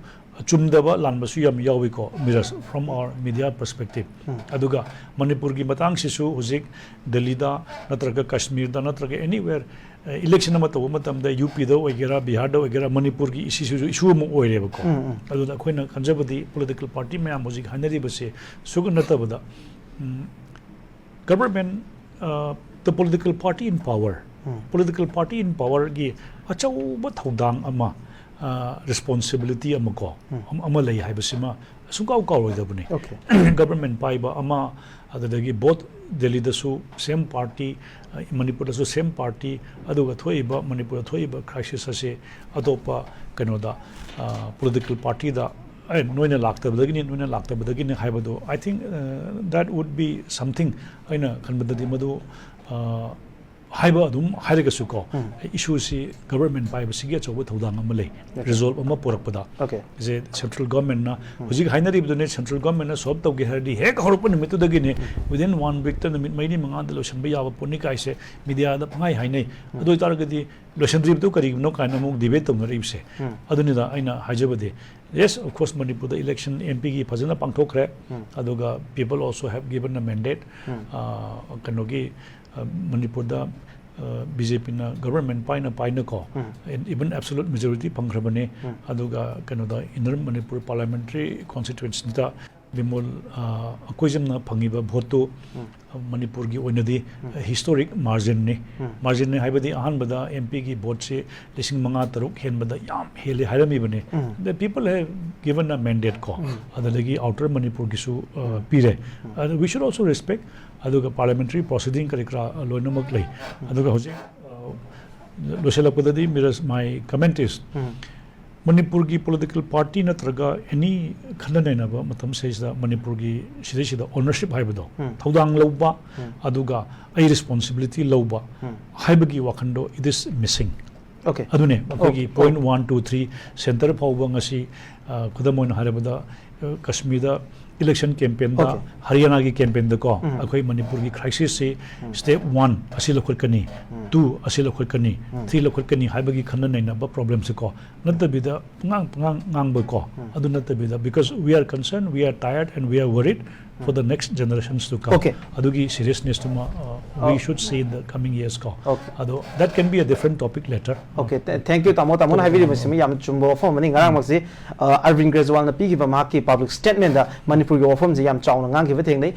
ꯆꯨꯝꯗꯕ, ꯂꯥꯟꯕꯁꯨ ꯌꯥꯝ ꯌꯥꯎꯏꯀꯣ, ꯃꯤꯔꯖ, from our media perspective꯫ ꯑꯗꯨꯒ ꯃꯅꯤꯄꯨꯔꯒꯤ ꯃꯇꯥꯡꯁꯤꯁꯨ ꯍꯧꯖꯤꯛ ꯗꯦꯜꯂꯤꯗ ꯅꯠꯇ꯭ꯔꯒ ꯀꯥꯁꯃꯤꯔꯗ ꯅꯠꯇ꯭ꯔꯒ anywhere ꯏꯂꯦꯛꯁꯟ ꯑꯃ ꯇꯧꯕ ꯃꯇꯝꯗ ꯌꯨ ꯄꯤꯗ ꯑꯣꯏꯒꯦꯔꯥ, ꯕꯤꯍꯥꯔꯗ ꯑꯣꯏꯒꯦꯔꯥ, ꯃꯅꯤꯄꯨꯔꯒꯤ ꯏꯁꯨꯁꯤꯁꯨ ꯏꯁꯨ ꯑꯃ ꯑꯣꯏꯔꯦꯕꯀꯣ꯫ ꯑꯗꯨꯅ ꯑꯩꯈꯣꯏꯅ ꯈꯟꯖꯕꯗꯤ ꯄꯣꯂꯤꯇꯤꯀꯦꯜ ꯄꯥꯔꯇꯤ ꯃꯌꯥꯝ ꯍꯧꯖꯤꯛ ꯍꯥꯏꯅꯔꯤꯕꯁꯦ ꯁꯨꯛ ꯅꯠꯇꯕꯗ government, the political party in power, political party in power ꯒꯤ ꯑꯆꯧꯕ ꯊꯧꯗꯥꯡ ꯑꯃ, ꯔꯦꯁꯄꯣꯟꯁꯤꯕꯤꯂꯤꯇꯤ ꯑꯃ ꯀꯣ, ꯑꯃ ꯂꯩ ꯍꯥꯏꯕꯁꯤꯃ ꯁꯨꯡꯀꯥꯎ ꯀꯥꯎꯔꯣꯏꯗꯕꯅꯤ꯫ Okay. Government ꯄꯥꯏꯕ ꯑꯃ, ꯑꯗꯨꯗꯒꯤ both ꯗꯦꯜꯂꯤꯗꯁꯨ same party, ꯃꯅꯤꯄꯨꯔꯗꯁꯨ same party, ꯑꯗꯨꯒ ꯊꯣꯛꯏꯕ, ꯃꯅꯤꯄꯨꯔꯗ ꯊꯣꯛꯏꯕ crisis ꯑꯁꯤ ꯑꯇꯣꯞꯄ ꯀꯩꯅꯣꯗ, political partyꯗ, "ꯑꯦ, ꯅꯣꯏꯅ ꯂꯥꯛꯇꯕꯗꯒꯤꯅꯤ, ꯅꯣꯏꯅ ꯂꯥꯛꯇꯕꯗꯒꯤꯅꯤ" ꯍꯥꯏꯕꯗꯣ, I think that would be something, ꯑꯩꯅ ꯈꯟꯕꯗꯗꯤ ꯃꯗꯨ ꯍꯥꯏꯕ ꯑꯗꯨꯝ ꯍꯥꯏꯔꯒꯁꯨ ꯀꯣ, issueꯁꯤ government ꯄꯥꯏꯕꯁꯤꯒꯤ ꯑꯆꯧꯕ ꯊꯧꯗꯥꯡ ꯑꯃ ꯂꯩ꯫ Resolve ꯑꯃ ꯄꯨꯔꯛꯄꯗ꯫ Okay. ꯁꯦ central governmentꯅ ꯍꯧꯖꯤꯛ ꯍꯥꯏꯅꯔꯤꯕꯗꯨꯅꯦ, central governmentꯅ solve ꯇꯧꯒꯦ ꯍꯥꯏꯔꯗꯤ ꯍꯦꯛ ꯍꯧꯔꯛꯄ ꯅꯨꯃꯤꯠꯇꯨꯗꯒꯤꯅꯦ, within one weekꯇ, ꯅꯨꯃꯤꯠ ꯃꯔꯤ ꯃꯉꯥꯗ ꯂꯣꯏꯁꯤꯟꯕ ꯌꯥꯕ ꯄꯣꯠꯅꯤ ꯀꯥꯏꯁꯦ mediaꯗ ꯄꯪꯍꯥꯏ ꯍꯥꯏꯅꯩ꯫ ꯑꯗꯨ ꯑꯣꯏꯇꯥꯔꯒꯗꯤ ꯂꯣꯏꯁꯤꯟꯗ꯭ꯔꯤꯕꯗꯨ ꯀꯔꯤꯒꯤꯅꯣ ꯀꯥꯏꯅ ꯑꯃꯨꯛ debate ꯇꯧꯅꯔꯛꯏꯕꯁꯦ꯫ ꯑꯗꯨꯅꯤꯗ ꯑꯩꯅ ꯍꯥꯏꯖꯕꯗꯤ, yes, of course, ꯃꯅꯤꯄꯨꯔꯗ election MPꯒꯤ ꯐꯖꯅ ꯄꯥꯡꯊꯣꯛꯈ꯭ꯔꯦ꯫ ꯑꯗꯨꯒ people also have given a mandate꯫ ꯀꯩꯅꯣꯒꯤ, ꯃꯅꯤꯄꯨꯔꯗ BJPꯅ government ꯄꯥꯏꯅ ꯄꯥꯏꯅꯀꯣ, even absolute majority ꯐꯪꯈ꯭ꯔꯕꯅꯤ꯫ ꯑꯗꯨꯒ ꯀꯩꯅꯣꯗ Inner Manipur Parliamentary Constituencyꯗ ꯕꯤꯃꯣꯜ ꯑꯀꯣꯏꯖꯝꯅ ꯐꯪꯉꯤꯕ voteꯇꯨ ꯃꯅꯤꯄꯨꯔꯒꯤ ꯑꯣꯏꯅꯗꯤ historic marginꯅꯤ꯫ Marginꯅꯤ ꯍꯥꯏꯕꯗꯤ ꯑꯍꯥꯟꯕꯗ MPꯒꯤ voteꯁꯤ ꯂꯤꯁꯤꯡ ꯃꯉꯥ ꯇꯔꯨꯛ ꯍꯦꯟꯕꯗ ꯌꯥꯝ ꯍꯦꯜꯂꯤ ꯍꯥꯏꯔꯝꯃꯤꯕꯅꯤ꯫ The people have given a mandate ꯀꯣ, ꯑꯗꯨꯗꯒꯤ Outer ꯃꯅꯤꯄꯨꯔꯒꯤꯁꯨ ꯄꯤꯔꯦ꯫ ꯑꯗꯨ we should also respect꯫ ꯑꯗꯨꯒ parliamentary proceeding ꯀꯔꯤ ꯀꯔꯥ ꯂꯣꯏꯅꯃꯛ ꯂꯩ꯫ ꯑꯗꯨꯒ ꯍꯧꯖꯤꯛ ꯂꯣꯏꯁꯤꯜꯂꯛꯄꯗꯗꯤ, ꯃꯤꯔꯖ, my comment is, ꯃꯅꯤꯄꯨꯔꯒꯤ political party ꯅꯠꯇ꯭ꯔꯒ any ꯈꯟꯅ ꯅꯩꯅꯕ ꯃꯇꯝꯁꯤꯗꯩꯁꯤꯗ ꯃꯅꯤꯄꯨꯔꯒꯤ ꯁꯤꯗꯩꯁꯤꯗ ownership ꯍꯥꯏꯕꯗꯣ, ꯊꯧꯗꯥꯡ ꯂꯧꯕ, ꯑꯗꯨꯒ ꯑꯩ responsibility ꯂꯧꯕ ꯍꯥꯏꯕꯒꯤ ꯋꯥꯈꯜꯗꯣ, it is missing꯫ Okay. ꯑꯗꯨꯅꯦ ꯑꯩꯈꯣꯏꯒꯤ point one, two, three, centre ꯐꯥꯎꯕ ꯉꯁꯤ, ꯈꯨꯗꯝ ꯑꯣꯏꯅ ꯍꯥꯏꯔꯕꯗ, ꯀꯥꯁꯃꯤꯔꯗ election campaignꯗ, Okay. ꯍꯔꯤꯌꯥꯅꯥꯒꯤ campaignꯗꯀꯣ, ꯑꯩꯈꯣꯏ ꯃꯅꯤꯄꯨꯔꯒꯤ crisisꯁꯤ step one ꯑꯁꯤ ꯂꯧꯈꯠꯀꯅꯤ, two ꯑꯁꯤ ꯂꯧꯈꯠꯀꯅꯤ, three ꯂꯧꯈꯠꯀꯅꯤ ꯍꯥꯏꯕꯒꯤ ꯈꯟꯅ ꯅꯩꯅꯕ problemꯁꯦꯀꯣ, ꯅꯠꯇꯕꯤꯗ ꯄꯉꯥꯡ ꯄꯉꯥꯡ ꯉꯥꯡꯕꯀꯣ, ꯑꯗꯨ ꯅꯠꯇꯕꯤꯗ, because we are concerned, we are tired and we are worried for the next generations to come. Okay. ꯑꯗꯨꯒꯤ seriousness ꯇꯨꯃ, we Oh. should see in the coming years ꯀꯣ꯫ Okay. ꯑꯗꯣ that can be a different topic later. Okay, th- thank you, ꯇꯥꯃꯣ꯫ ꯇꯥꯃꯣꯅ ꯍꯥꯏꯕꯤꯔꯤꯕꯁꯤꯃ ꯌꯥꯝꯅ ꯆꯨꯝꯕ ꯋꯥꯐꯝ ꯑꯃꯅꯤ꯫ ꯉꯔꯥꯡꯃꯛꯁꯤ, ꯑ, ꯑꯔꯕꯤꯟ ꯀꯦꯖ꯭ꯔꯤꯋꯥꯜꯅ ꯄꯤꯈꯤꯕ ꯃꯍꯥꯛꯀꯤ public statementꯗ ꯃꯅꯤꯄꯨꯔꯒꯤ ꯋꯥꯐꯝꯁꯤ ꯌꯥꯝ ꯆꯥꯎꯅ ꯉꯥꯡꯈꯤꯕ ꯊꯦꯡꯅꯩ꯫